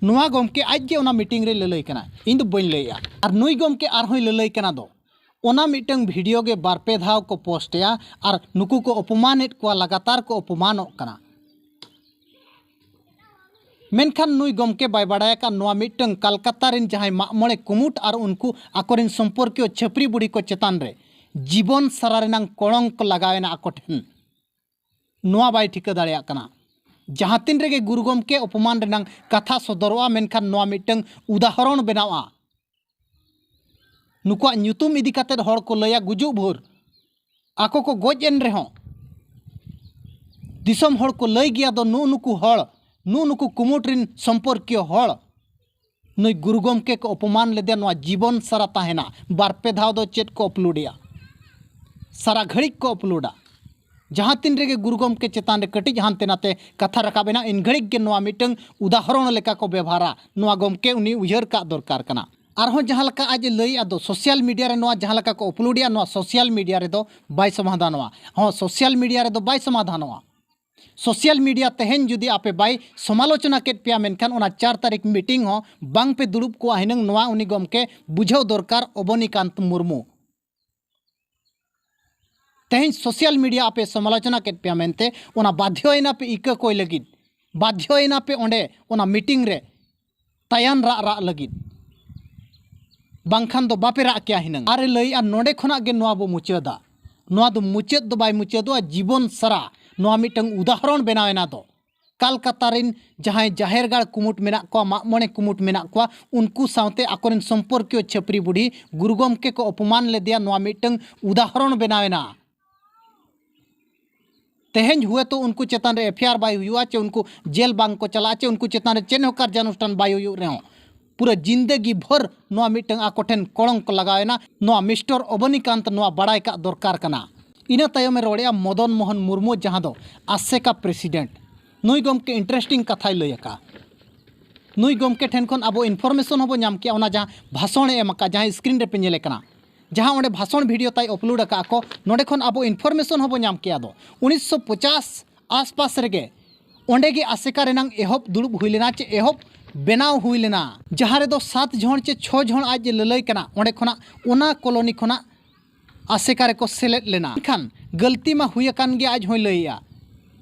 ᱱᱚᱣᱟ ᱜᱚᱢᱠᱮ ᱟᱡ ᱜᱮ ᱚᱱᱟ ᱢᱤᱴᱤᱝ ᱨᱮ ᱞᱟᱹᱞᱟᱹᱭ ᱠᱟᱱᱟ, ᱤᱧ ᱫᱚ ᱵᱟᱹᱧ ᱞᱟᱹᱭᱮᱜᱼᱟ᱾ ᱟᱨ ᱱᱩᱭ ᱜᱚᱢᱠᱮ ᱟᱨᱦᱚᱸᱭ ᱞᱟᱹᱞᱟᱹᱭ ᱠᱟᱱᱟ ᱫᱚ, ᱚᱱᱟ ᱢᱤᱫᱴᱟᱝ ᱵᱷᱤᱰᱤᱭᱳ ᱜᱮ ᱵᱟᱨ ᱯᱮ ᱫᱷᱟᱣ ᱠᱚ ᱯᱳᱥᱴ ᱮᱜᱼᱟ ᱟᱨ ᱱᱩᱠᱩ ᱠᱚ ᱚᱯᱚᱢᱟᱱᱮᱫ ᱠᱚᱣᱟ, ᱞᱟᱜᱟᱛᱟᱨ ᱠᱚ ᱚᱯᱚᱢᱟᱱᱚᱜ ᱠᱟᱱᱟ᱾ ᱢᱮᱱᱠᱷᱟᱱ ᱱᱩᱭ ᱜᱚᱢᱠᱮ ᱵᱟᱭ ᱵᱟᱲᱟᱭ ᱟᱠᱟᱫ ᱱᱚᱣᱟ ᱢᱤᱫᱴᱟᱝ ᱠᱟᱞᱠᱟᱛᱟ ᱨᱮᱱ ᱡᱟᱦᱟᱸᱭ ᱢᱟᱜ ᱢᱚᱬᱮ ᱠᱩᱢᱩᱴ ᱟᱨ ᱩᱱᱠᱩ ᱟᱠᱚᱨᱮᱱ ᱥᱚᱢᱯᱚᱨᱠᱤᱭᱚ ᱪᱷᱟᱹᱯᱨᱤ ᱵᱩᱲᱦᱤ ᱠᱚ ᱪᱮᱛᱟᱱ ᱨᱮ ᱡᱤᱵᱚᱱ ᱥᱟᱨᱟ ᱨᱮᱱᱟᱝ ᱠᱚᱲᱚᱝ ᱠᱚ ᱞᱟᱜᱟᱣ ᱮᱱᱟ ᱟᱠᱚ ᱴᱷᱮᱱ᱾ ᱱᱚᱣᱟ ᱵᱟᱭ ᱴᱷᱤᱠᱟᱹ ᱫᱟᱲᱮᱭᱟᱜ ᱠᱟᱱᱟ᱾ ᱡᱟᱦᱟᱸ ᱛᱤᱱ ᱨᱮᱜᱮ ᱜᱩᱨᱩ ᱜᱚᱢᱠᱮ ᱚᱯᱚᱢᱟᱱ ᱨᱮᱱᱟᱝ ᱠᱟᱛᱷᱟ ᱥᱚᱫᱚᱨᱚᱜᱼᱟ, ᱢᱮᱱᱠᱷᱟᱱ ᱱᱚᱣᱟ ᱢᱤᱫᱴᱟᱝ ᱩᱫᱟᱦᱚᱨᱚᱱ ᱵᱮᱱᱟᱣᱜᱼᱟ᱾ ᱱᱩᱠᱩᱣᱟᱜ ᱧᱩᱛᱩᱢ ᱤᱫᱤ ᱠᱟᱛᱮᱫ ᱦᱚᱲ ᱠᱚ ᱞᱟᱹᱭᱟ ᱜᱩᱡᱩᱜ ᱵᱷᱳᱨ, ᱟᱠᱚ ᱠᱚ ᱜᱚᱡ ᱮᱱ ᱨᱮᱦᱚᱸ ᱫᱤᱥᱚᱢ ᱦᱚᱲ ᱠᱚ ᱞᱟᱹᱭ ᱜᱮᱭᱟ ᱫᱚ, ᱱᱩᱜᱼᱩ ᱱᱩᱠᱩ ᱦᱚᱲ, ᱱᱩᱜᱼᱩ ᱱᱩᱠᱩ ᱠᱩᱢᱩᱴ ᱨᱮᱱ ᱥᱚᱢᱯᱚᱨᱠᱤᱭᱚ ᱦᱚᱲ ᱱᱩᱭ ᱜᱩᱨᱩ ᱜᱚᱢᱠᱮ ᱠᱚ ᱚᱯᱚᱢᱟᱱ ᱞᱮᱫᱮᱭᱟ, ᱱᱚᱣᱟ ᱡᱤᱵᱚᱱ ᱥᱟᱨᱟ ᱛᱟᱦᱮᱱᱟ᱾ ᱵᱟᱨ ᱯᱮ ᱫᱷᱟᱣ ᱫᱚ ᱪᱮᱫ ᱠᱚ ᱟᱯᱞᱳᱰᱮᱜᱼᱟ, ᱥᱟᱨᱟ ᱜᱷᱟᱹᱲᱤᱡ ᱠᱚ ᱟᱯᱞᱳᱰᱟ᱾ ᱡᱟᱦᱟᱸ ᱛᱤᱱ ᱨᱮᱜᱮ ᱜᱩᱨᱩ ᱜᱚᱢᱠᱮ ᱪᱮᱛᱟᱱ ᱨᱮ ᱠᱟᱹᱴᱤᱡ ᱦᱟᱱᱛᱮ ᱱᱟᱛᱮ ᱠᱟᱛᱷᱟ ᱨᱟᱠᱟᱵ ᱮᱱᱟ, ᱤᱱ ᱜᱷᱟᱹᱲᱤᱡ ᱜᱮ ᱱᱚᱣᱟ ᱢᱤᱫᱴᱟᱝ ᱩᱫᱟᱦᱚᱨᱚᱱ ᱞᱮᱠᱟ ᱠᱚ ᱵᱮᱵᱷᱟᱨᱟ᱾ ᱱᱚᱣᱟ ᱜᱚᱢᱠᱮ ᱩᱱᱤ ᱩᱭᱦᱟᱹᱨ ᱠᱟᱜ ᱫᱚᱨᱠᱟᱨ ᱠᱟᱱᱟ᱾ ᱟᱨᱦᱚᱸ ᱡᱟᱦᱟᱸ ᱞᱮᱠᱟ ᱟᱡ ᱮ ᱞᱟᱹᱭᱮᱜᱼᱟ ᱫᱚ, ᱥᱳᱥᱟᱞ ᱢᱤᱰᱤᱭᱟ ᱨᱮ ᱱᱚᱣᱟ ᱡᱟᱦᱟᱸ ᱞᱮᱠᱟ ᱠᱚ ᱟᱯᱞᱳᱰᱮᱜᱼᱟ, ᱱᱚᱣᱟ ᱥᱳᱥᱟᱞ ᱢᱤᱰᱤᱭᱟ ᱨᱮᱫᱚ ᱵᱟᱭ ᱥᱚᱢᱟᱫᱷᱟᱱᱚᱜᱼᱟ᱾ ᱦᱚᱸ, ᱥᱳᱥᱟᱞ ᱢᱤᱰᱤᱭᱟ ᱨᱮᱫᱚ ᱵᱟᱭ ᱥᱚᱢᱟᱫᱷᱟᱱᱚᱜᱼᱟ᱾ ᱥᱳᱥᱟᱞ ᱢᱤᱰᱤᱭᱟ ᱛᱮᱦᱮᱧ ᱡᱩᱫᱤ ᱟᱯᱮ ᱵᱟᱭ ᱥᱚᱢᱟᱞᱳᱪᱚᱱᱟ ᱠᱮᱫ ᱯᱮᱭᱟ, ᱢᱮᱱᱠᱷᱟᱱ ᱚᱱᱟ ᱪᱟᱨ ᱛᱟᱹᱨᱤᱠᱷ ᱢᱤᱴᱤᱝ ᱦᱚᱸ ᱵᱟᱝ ᱯᱮ ᱫᱩᱲᱩᱵ ᱠᱚᱜᱼᱟ ᱦᱤᱱᱟᱹᱝ᱾ ᱱᱚᱣᱟ ᱩᱱᱤ ᱜᱚᱢᱠᱮ ᱵᱩᱡᱷᱟᱹᱣ ᱫᱚᱨᱠᱟᱨ, ᱚᱵᱚᱱᱤᱠᱟᱱᱛ ᱢᱩᱨᱢᱩ᱾ ᱛᱮᱦᱮᱧ ᱥᱳᱥᱟᱞ ᱢᱤᱰᱤᱭᱟ ᱟᱯᱮ ᱥᱚᱢᱟᱞᱳᱪᱚᱱᱟ ᱠᱮᱫ ᱯᱮᱭᱟ ᱢᱮᱱᱛᱮ, ᱚᱱᱟ ᱵᱟᱫᱽᱫᱷᱚᱭᱮᱱᱟ ᱯᱮ ᱤᱠᱟᱹ ᱠᱚᱭ ᱞᱟᱹᱜᱤᱫ, ᱵᱟᱫᱽᱫᱷᱚᱭᱮᱱᱟ ᱯᱮ ᱚᱸᱰᱮ ᱚᱱᱟ ᱢᱤᱴᱤᱝ ᱨᱮ ᱛᱟᱭᱟᱱ ᱨᱟᱜ ᱨᱟᱜ ᱞᱟᱹᱜᱤᱫ᱾ ᱵᱟᱝᱠᱷᱟᱱ ᱫᱚ ᱵᱟᱯᱮ ᱨᱟᱜ ᱠᱮᱭᱟ ᱦᱤᱱᱟᱹᱝ᱾ ᱟᱨᱮ ᱞᱟᱹᱭᱮᱜᱼᱟ, ᱱᱚᱰᱮ ᱠᱷᱚᱱᱟᱜ ᱜᱮ ᱱᱚᱣᱟ ᱵᱚ ᱢᱩᱪᱟᱹᱫᱟ᱾ ᱱᱚᱣᱟ ᱫᱚ ᱢᱩᱪᱟᱹᱫ ᱫᱚ ᱵᱟᱭ ᱢᱩᱪᱟᱹᱫᱚᱜᱼᱟ, ᱡᱤᱵᱚᱱ ᱥᱟᱨᱟ ᱱᱚᱣᱟ ᱢᱤᱫᱴᱟᱝ ᱩᱫᱟᱦᱚᱨᱚᱱ ᱵᱮᱱᱟᱣ ᱮᱱᱟ᱾ ᱫᱚ ᱠᱟᱞᱠᱟᱛᱟ ᱨᱮᱱ ᱡᱟᱦᱟᱸᱭ ᱡᱟᱦᱮᱨ ᱜᱟᱲ ᱠᱩᱢᱩᱴ ᱢᱮᱱᱟᱜ ᱠᱚᱣᱟ, ᱢᱟᱜ ᱢᱚᱬᱮ ᱠᱩᱢᱩᱴ ᱢᱮᱱᱟᱜ ᱠᱚᱣᱟ, ᱩᱱᱠᱩ ᱥᱟᱶᱛᱮ ᱟᱠᱚᱨᱮᱱ ᱥᱚᱢᱯᱚᱨᱠᱤᱭᱚ ᱪᱷᱟᱹᱯᱨᱤ ᱵᱩᱰᱷᱤ ᱜᱩᱨᱩ ᱜᱚᱢᱠᱮ ᱠᱚ ᱚᱯᱚᱢᱟᱱ ᱞᱮᱫᱮᱭᱟ, ᱱᱚᱣᱟ ᱢᱤᱫᱴᱟᱝ ᱩᱫᱟᱦᱚᱨᱚᱱ ᱵᱮᱱᱟᱣ ᱮᱱᱟ᱾ ᱛᱮᱦᱮᱧ ᱦᱩᱭᱛᱚ ᱩᱱᱠᱩ ᱪᱮᱛᱟᱱ ᱨᱮ ᱮᱯᱷ ᱟᱭ ᱟᱨ ᱵᱟᱭ ᱦᱩᱭᱩᱜᱼᱟ, ᱪᱮ ᱩᱱᱠᱩ ᱡᱮᱞ ᱵᱟᱝ ᱠᱚ ᱪᱟᱞᱟᱜᱼᱟ, ᱪᱮ ᱩᱱᱠᱩ ᱪᱮᱛᱟᱱ ᱨᱮ ᱪᱮᱫ ᱦᱚᱸ ᱠᱟᱨᱡᱟᱱᱩᱥᱴᱷᱟᱱ ᱵᱟᱭ ᱦᱩᱭᱩᱜ ᱨᱮᱦᱚᱸ, ᱯᱩᱨᱟᱹ ᱡᱤᱱᱫᱮᱜᱤ ᱵᱷᱳᱨ ᱱᱚᱣᱟ ᱢᱤᱫᱴᱟᱝ ᱟᱠᱚ ᱴᱷᱮᱱ ᱠᱚᱞᱚᱝᱠᱚ ᱞᱟᱜᱟᱣ ᱮᱱᱟ᱾ ᱱᱚᱣᱟ ᱢᱤᱥᱴᱟᱨ ᱚᱵᱚᱱᱤᱠᱟᱱᱛ ᱱᱚᱣᱟ ᱵᱟᱲᱟᱭ ᱠᱟᱜ ᱫᱚᱨᱠᱟᱨ ᱠᱟᱱᱟ᱾ ᱤᱱᱟᱹ ᱛᱟᱭᱚᱢᱮ ᱨᱚᱲᱮᱜᱼᱟ ᱢᱚᱫᱚᱱ ᱢᱳᱦᱚᱱ ᱢᱩᱨᱢᱩ, ᱡᱟᱦᱟᱸ ᱫᱚ ᱟᱥᱮᱠᱟ ᱯᱨᱮᱥᱤᱰᱮᱱᱴ᱾ ᱱᱩᱭ ᱜᱚᱢᱠᱮ ᱤᱱᱴᱟᱨᱮᱥᱴᱤᱝ ᱠᱟᱛᱷᱟᱭ ᱞᱟᱹᱭ ᱟᱠᱟᱫᱼᱟ᱾ ᱱᱩᱭ ᱜᱚᱢᱠᱮ ᱴᱷᱮᱱ ᱠᱷᱚᱱ ᱟᱵᱚ ᱤᱱᱯᱷᱚᱨᱢᱮᱥᱚᱱ ᱦᱚᱸᱵᱚ ᱧᱟᱢ ᱠᱮᱜᱼᱟ, ᱚᱱᱟ ᱡᱟᱦᱟᱸ ᱵᱷᱟᱥᱚᱬ ᱮ ᱮᱢ ᱟᱠᱟᱫ, ᱡᱟᱦᱟᱸ ᱥᱠᱨᱤᱱ ᱨᱮᱯᱮ ᱧᱮᱞᱮ ᱠᱟᱱᱟ, ᱡᱟᱦᱟᱸ ᱚᱸᱰᱮ ᱵᱷᱟᱥᱚᱬ ᱵᱷᱤᱰᱤᱭᱳ ᱛᱟᱭ ᱟᱯᱞᱳᱰ ᱟᱠᱟᱫ ᱠᱚ, ᱱᱚᱸᱰᱮ ᱠᱷᱚᱱ ᱟᱵᱚ ᱤᱱᱯᱷᱚᱨᱢᱮᱥᱚᱱ ᱦᱚᱸᱵᱚ ᱧᱟᱢ ᱠᱮᱜᱼᱟ᱾ ᱫᱚ ᱩᱱᱤᱥᱥᱚ ᱯᱚᱪᱟᱥ ᱟᱥᱯᱟᱥ ᱨᱮᱜᱮ ᱚᱸᱰᱮ ᱜᱮ ᱟᱥᱮᱠᱟ ᱨᱮᱱᱟᱝ ᱮᱦᱚᱵ ᱫᱩᱲᱩᱵ ᱦᱩᱭ ᱞᱮᱱᱟ, ᱪᱮ ᱮᱦᱚᱵ ᱵᱮᱱᱟᱣ ᱦᱩᱭ ᱞᱮᱱᱟ, ᱡᱟᱦᱟᱸ ᱨᱮᱫᱚ ᱥᱟᱛ ᱡᱚᱱ ᱪᱮ ᱪᱷᱚ ᱡᱚᱱ ᱟᱡ ᱮ ᱞᱟᱹᱞᱟᱹᱭ ᱠᱟᱱᱟ, ᱚᱸᱰᱮ ᱠᱷᱚᱱᱟᱜ, ᱚᱱᱟ ᱠᱚᱞᱚᱱᱤ ᱠᱷᱚᱱᱟᱜ ᱟᱥᱮᱠᱟ ᱨᱮᱠᱚ ᱥᱮᱞᱮᱫ ᱞᱮᱱᱟ᱾ ᱢᱮᱱᱠᱷᱟᱱ ᱜᱟᱹᱞᱛᱤ ᱢᱟ ᱦᱩᱭ ᱟᱠᱟᱱ ᱜᱮᱭᱟ, ᱟᱡ ᱦᱚᱸᱭ ᱞᱟᱹᱭᱮᱜᱼᱟ᱾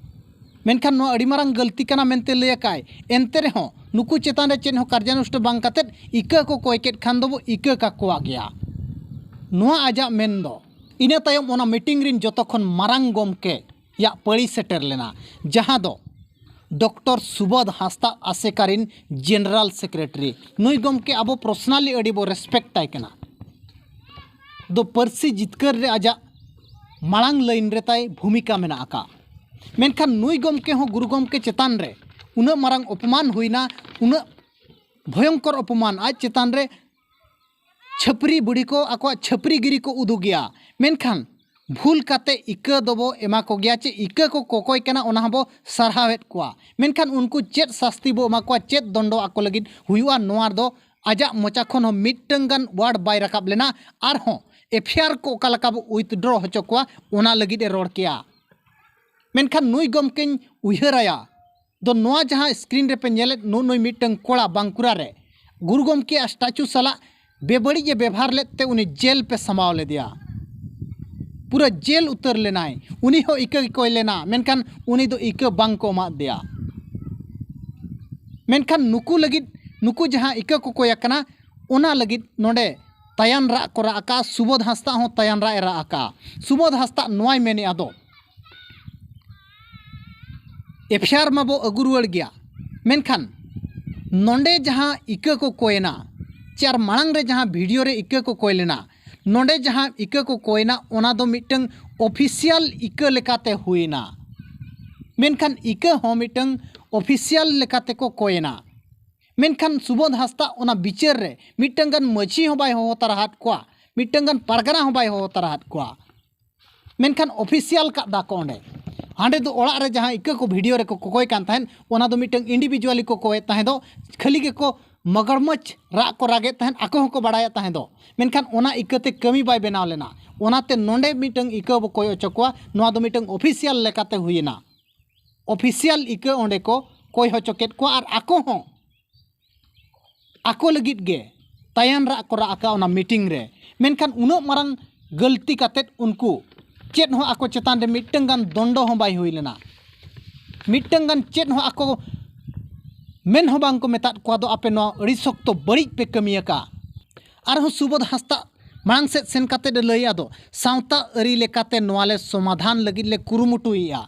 ᱢᱮᱱᱠᱷᱟᱱ ᱱᱚᱣᱟ ᱟᱹᱰᱤ ᱢᱟᱨᱟᱝ ᱜᱟᱹᱞᱛᱤ ᱠᱟᱱᱟ ᱢᱮᱱᱛᱮ ᱞᱟᱹᱭ ᱟᱠᱟᱭ᱾ ᱮᱱᱛᱮ ᱨᱮᱦᱚᱸ ᱱᱩᱠᱩ ᱪᱮᱛᱟᱱ ᱨᱮ ᱪᱮᱫ ᱦᱚᱸ ᱠᱟᱨᱡᱟᱱᱩᱥᱴᱷᱟᱱ ᱵᱟᱝ ᱠᱟᱛᱮᱫ ᱤᱠᱟᱹ ᱠᱚ ᱠᱚᱭ ᱠᱮᱫ ᱠᱷᱟᱱ ᱫᱚᱵᱚ ᱤᱠᱟᱹ ᱠᱟᱠᱚᱣᱟ ᱜᱮᱭᱟ, ᱱᱚᱣᱟ ᱟᱡᱟᱜ ᱢᱮᱱ ᱫᱚ᱾ ᱤᱱᱟᱹ ᱛᱟᱭᱚᱢ ᱚᱱᱟ ᱢᱤᱴᱤᱝ ᱨᱤᱱ ᱡᱚᱛᱚ ᱠᱷᱚᱱ ᱢᱟᱨᱟᱝ ᱜᱚᱢᱠᱮ ᱭᱟᱜ ᱯᱟᱹᱲᱤ ᱥᱮᱴᱮᱨ ᱞᱮᱱᱟ, ᱡᱟᱦᱟᱸ ᱫᱚ ᱰᱚᱠᱴᱚᱨ ᱥᱩᱵᱳᱫᱷ ᱦᱟᱸᱥᱫᱟ, ᱟᱥᱮᱠᱟ ᱨᱤᱱ ᱡᱮᱱᱟᱨᱟᱞ ᱥᱮᱠᱨᱮᱴᱟᱨᱤ᱾ ᱱᱩᱭ ᱜᱚᱢᱠᱮ ᱟᱵᱚ ᱯᱟᱨᱥᱚᱱᱟᱞᱤ ᱟᱹᱰᱤ ᱵᱚ ᱨᱮᱥᱯᱮᱠᱴ ᱟᱭ ᱠᱟᱱᱟ᱾ ᱫᱚ ᱯᱟᱹᱨᱥᱤ ᱡᱤᱛᱠᱟᱹᱨ ᱨᱮ ᱟᱡᱟᱜ ᱢᱟᱲᱟᱝ ᱞᱟᱭᱤᱱ ᱨᱮ ᱛᱟᱭ ᱵᱷᱩᱢᱤᱠᱟ ᱢᱮᱱᱟᱜ ᱟᱠᱟᱫ᱾ ᱢᱮᱱᱠᱷᱟᱱ ᱱᱩᱭ ᱜᱚᱢᱠᱮ ᱦᱚᱸ ᱜᱩᱨᱩ ᱜᱚᱢᱠᱮ ᱪᱮᱛᱟᱱ ᱨᱮ ᱩᱱᱟᱹᱜ ᱢᱟᱨᱟᱝ ᱚᱯᱚᱢᱟᱱ ᱦᱩᱭᱱᱟ, ᱩᱱᱟᱹᱜ ᱵᱷᱚᱭᱚᱝᱠᱚᱨ ᱚᱯᱚᱢᱟᱱ, ᱟᱡ ᱪᱮᱛᱟᱱ ᱨᱮ ᱪᱷᱟᱹᱯᱨᱤ ᱵᱩᱰᱷᱤ ᱠᱚ ᱟᱠᱚᱣᱟᱜ ᱪᱷᱟᱹᱯᱨᱤ ᱜᱤᱨᱤ ᱠᱚ ᱩᱫᱩᱜᱮᱭᱟ᱾ ᱢᱮᱱᱠᱷᱟᱱ ᱵᱷᱩᱞ ᱠᱟᱛᱮ ᱤᱠᱟᱹ ᱫᱚᱵᱚ ᱮᱢᱟ ᱠᱚᱜᱮᱭᱟ, ᱪᱮ ᱤᱠᱟᱹ ᱠᱚ ᱠᱚᱠᱚᱭ ᱠᱟᱱᱟ, ᱚᱱᱟ ᱦᱚᱸᱵᱚ ᱥᱟᱨᱦᱟᱣᱮᱫ ᱠᱚᱣᱟ᱾ ᱢᱮᱱᱠᱷᱟᱱ ᱩᱱᱠᱩ ᱪᱮᱫ ᱥᱟᱥᱛᱤ ᱵᱚ ᱮᱢᱟ ᱠᱚᱣᱟ, ᱪᱮᱫ ᱫᱚᱱᱰᱚ ᱟᱠᱚ ᱞᱟᱹᱜᱤᱫ ᱦᱩᱭᱩᱜᱼᱟ, ᱱᱚᱣᱟ ᱫᱚ ᱟᱡᱟᱜ ᱢᱚᱪᱟ ᱠᱷᱚᱱ ᱦᱚᱸ ᱢᱤᱫᱴᱟᱝ ᱜᱟᱱ ᱣᱟᱨᱰ ᱵᱟᱭ ᱨᱟᱠᱟᱵ ᱞᱮᱱᱟ᱾ ᱟᱨᱦᱚᱸ ᱮᱯᱷ ᱟᱭ ᱟᱨ ᱠᱚ ᱚᱠᱟ ᱞᱮᱠᱟ ᱵᱚ ᱩᱭᱤᱛᱷᱰᱨᱚ ᱦᱚᱪᱚ ᱠᱚᱣᱟ, ᱚᱱᱟ ᱞᱟᱹᱜᱤᱫ ᱮ ᱨᱚᱲ ᱠᱮᱭᱟ᱾ ᱢᱮᱱᱠᱷᱟᱱ ᱱᱩᱭ ᱜᱚᱢᱠᱮᱧ ᱩᱭᱦᱟᱹᱨᱟᱭᱟ, ᱫᱚ ᱱᱚᱣᱟ ᱡᱟᱦᱟᱸ ᱥᱠᱨᱤᱱ ᱨᱮᱯᱮ ᱧᱮᱞᱮᱫ, ᱱᱩᱜ ᱱᱩᱭ ᱢᱤᱫᱴᱟᱝ ᱠᱚᱲᱟ ᱵᱟᱸᱠᱩᱲᱟ ᱨᱮ ᱜᱩᱨᱩ ᱜᱚᱢᱠᱮᱭᱟᱜ ᱥᱴᱟᱪᱩ ᱥᱟᱞᱟᱜ ᱵᱮᱵᱟᱹᱲᱤᱡ ᱮ ᱵᱮᱵᱷᱟᱨ ᱞᱮᱫ ᱛᱮ ᱩᱱᱤ ᱡᱮᱞ ᱯᱮ ᱥᱟᱢᱵᱟᱣ ᱞᱮᱫᱮᱭᱟ᱾ ᱯᱩᱨᱟᱹ ᱡᱮᱞ ᱩᱛᱟᱹᱨ ᱞᱮᱱᱟᱭ᱾ ᱩᱱᱤ ᱦᱚᱸ ᱤᱠᱟᱹ ᱜᱮ ᱠᱚᱭ ᱞᱮᱱᱟ, ᱢᱮᱱᱠᱷᱟᱱ ᱩᱱᱤ ᱫᱚ ᱤᱠᱟᱹ ᱵᱟᱝ ᱠᱚ ᱮᱢᱟᱫ ᱫᱮᱭᱟ᱾ ᱢᱮᱱᱠᱷᱟᱱ ᱱᱩᱠᱩ ᱞᱟᱹᱜᱤᱫ, ᱱᱩᱠᱩ ᱡᱟᱦᱟᱸ ᱤᱠᱟᱹ ᱠᱚ ᱠᱚᱭ ᱟᱠᱟᱱᱟ, ᱚᱱᱟ ᱞᱟᱹᱜᱤᱫ ᱱᱚᱰᱮ ᱛᱟᱭᱟᱱ ᱨᱟᱜ ᱠᱚ ᱨᱟᱜ ᱟᱠᱟᱫᱼᱟ᱾ ᱥᱩᱵᱳᱫᱷ ᱦᱟᱸᱥᱫᱟ ᱦᱚᱸ ᱛᱟᱭᱟᱱ ᱨᱟᱜ ᱮ ᱨᱟᱜ ᱟᱠᱟᱫᱼᱟ᱾ ᱥᱩᱵᱳᱫᱷ ᱦᱟᱸᱥᱫᱟ ᱱᱚᱣᱟᱭ ᱢᱮᱱᱮᱫᱼᱟ, ᱫᱚ ᱮᱯᱷ ᱟᱭ ᱟᱨ ᱢᱟᱵᱚ ᱟᱹᱜᱩ ᱨᱩᱣᱟᱹᱲ ᱜᱮᱭᱟ, ᱢᱮᱱᱠᱷᱟᱱ ᱱᱚᱰᱮ ᱡᱟᱦᱟᱸ ᱤᱠᱟᱹ ᱠᱚ ᱠᱚᱭᱮᱱᱟ, ᱪᱮ ᱟᱨ ᱢᱟᱲᱟᱝ ᱨᱮ ᱡᱟᱦᱟᱸ ᱵᱷᱤᱰᱤᱭᱳ ᱨᱮ ᱤᱠᱟᱹ ᱠᱚ ᱠᱚᱭ ᱞᱮᱱᱟ, ᱱᱚᱰᱮ ᱡᱟᱦᱟᱸ ᱤᱠᱟᱹ ᱠᱚ ᱠᱚᱭᱮᱱᱟ, ᱚᱱᱟ ᱫᱚ ᱢᱤᱫᱴᱟᱝ ᱚᱯᱷᱤᱥᱤᱭᱟᱞ ᱤᱠᱟᱹ ᱞᱮᱠᱟᱛᱮ ᱦᱩᱭᱮᱱᱟ᱾ ᱢᱮᱱᱠᱷᱟᱱ ᱤᱠᱟᱹ ᱦᱚᱸ ᱢᱤᱫᱴᱟᱝ ᱚᱯᱷᱤᱥᱤᱭᱟᱞ ᱞᱮᱠᱟᱛᱮ ᱠᱚ ᱠᱚᱭᱮᱱᱟ᱾ ᱢᱮᱱᱠᱷᱟᱱ ᱥᱩᱵᱳᱫᱷ ᱦᱟᱸᱥᱫᱟ ᱚᱱᱟ ᱵᱤᱪᱟᱹᱨ ᱨᱮ ᱢᱤᱫᱴᱟᱝ ᱜᱟᱱ ᱢᱟᱹᱡᱷᱤ ᱦᱚᱸ ᱵᱟᱭ ᱦᱚᱦᱚ ᱛᱟᱨᱟ ᱟᱫ ᱠᱚᱣᱟ, ᱢᱤᱫᱴᱟᱝ ᱜᱟᱱ ᱯᱟᱨᱜᱟᱱᱟ ᱦᱚᱸ ᱵᱟᱭ ᱦᱚᱦᱚ ᱛᱟᱨᱟ ᱟᱫ ᱠᱚᱣᱟ᱾ ᱢᱮᱱᱠᱷᱟᱱ ᱚᱯᱷᱤᱥᱤᱭᱟᱞ ᱠᱟᱫ ᱫᱟᱠᱚ ᱚᱸᱰᱮ᱾ ᱦᱟᱸᱰᱮ ᱫᱚ ᱚᱲᱟᱜ ᱨᱮ ᱡᱟᱦᱟᱸ ᱤᱠᱟᱹ ᱠᱚ ᱵᱷᱤᱰᱤᱭᱳ ᱨᱮᱠᱚ ᱠᱚᱠᱚᱭ ᱠᱟᱱ ᱛᱟᱦᱮᱸᱫ, ᱚᱱᱟ ᱫᱚ ᱢᱤᱫᱴᱟᱝ ᱤᱱᱰᱤᱵᱷᱤᱡᱩᱣᱟᱞᱤ ᱠᱚ ᱠᱚᱭᱮᱫ ᱛᱟᱦᱮᱸ ᱫᱚ, ᱠᱷᱟᱹᱞᱤ ᱜᱮᱠᱚ ᱢᱚᱜᱚᱨᱢᱚᱪᱷ ᱨᱟᱜ ᱠᱚ ᱨᱟᱜᱮᱫ ᱛᱟᱦᱮᱸᱫ, ᱟᱠᱚ ᱦᱚᱸᱠᱚ ᱵᱟᱲᱟᱭᱮᱫ ᱛᱟᱦᱮᱸ ᱫᱚ᱾ ᱢᱮᱱᱠᱷᱟᱱ ᱚᱱᱟ ᱤᱠᱟᱹᱛᱮ ᱠᱟᱹᱢᱤ ᱵᱟᱭ ᱵᱮᱱᱟᱣ ᱞᱮᱱᱟ᱾ ᱚᱱᱟᱛᱮ ᱱᱚᱰᱮ ᱢᱤᱫᱴᱟᱝ ᱤᱠᱟᱹ ᱵᱚ ᱠᱚᱭ ᱦᱚᱪᱚ ᱠᱚᱣᱟ, ᱱᱚᱣᱟ ᱫᱚ ᱢᱤᱫᱴᱟᱝ ᱚᱯᱷᱤᱥᱤᱭᱟᱞ ᱞᱮᱠᱟᱛᱮ ᱦᱩᱭᱮᱱᱟ᱾ ᱚᱯᱷᱤᱥᱤᱭᱟᱞ ᱤᱠᱟᱹ ᱚᱸᱰᱮ ᱠᱚ ᱠᱚᱭ ᱦᱚᱪᱚ ᱠᱮᱫ ᱠᱚᱣᱟ ᱟᱨ ᱟᱠᱚ ᱦᱚᱸ ᱟᱠᱚ ᱞᱟᱹᱜᱤᱫ ᱜᱮ ᱛᱟᱭᱟᱱ ᱨᱟᱜ ᱠᱚ ᱨᱟᱜ ᱟᱠᱟᱫ ᱚᱱᱟ ᱢᱤᱴᱤᱝ ᱨᱮ᱾ ᱢᱮᱱᱠᱷᱟᱱ ᱩᱱᱟᱹᱜ ᱢᱟᱨᱟᱝ ᱜᱟᱹᱞᱛᱤ ᱠᱟᱛᱮᱫ ᱩᱱᱠᱩ ᱪᱮᱫ ᱦᱚᱸ ᱟᱠᱚ ᱪᱮᱛᱟᱱ ᱨᱮ ᱢᱤᱫᱴᱟᱝ ᱜᱟᱱ ᱫᱚᱱᱰᱚ ᱦᱚᱸ ᱵᱟᱭ ᱦᱩᱭ ᱞᱮᱱᱟ, ᱢᱤᱫᱴᱟᱝ ᱜᱟᱱ ᱪᱮᱫ ᱦᱚᱸ ᱟᱠᱚ ᱢᱮᱱ ᱦᱚᱸ ᱵᱟᱝ ᱠᱚ ᱢᱮᱛᱟᱫ ᱠᱚᱣᱟ, ᱫᱚ ᱟᱯᱮ ᱱᱚᱣᱟ ᱟᱹᱰᱤ ᱥᱚᱠᱛᱚ ᱵᱟᱹᱲᱤᱡ ᱯᱮ ᱠᱟᱹᱢᱤ ᱟᱠᱟᱫᱼᱟ᱾ ᱟᱨᱦᱚᱸ ᱥᱩᱵᱳᱫᱷ ᱦᱟᱸᱥᱫᱟ ᱢᱟᱲᱟᱝ ᱥᱮᱫ ᱥᱮᱱ ᱠᱟᱛᱮᱫ ᱮ ᱞᱟᱹᱭᱮᱫᱼᱟ, ᱫᱚ ᱥᱟᱶᱛᱟ ᱟᱹᱨᱤ ᱞᱮᱠᱟᱛᱮ ᱱᱚᱣᱟ ᱞᱮ ᱥᱚᱢᱟᱫᱷᱟᱱ ᱞᱟᱹᱜᱤᱫ ᱞᱮ ᱠᱩᱨᱩᱢᱩᱴᱩᱭᱮᱫᱼᱟ᱾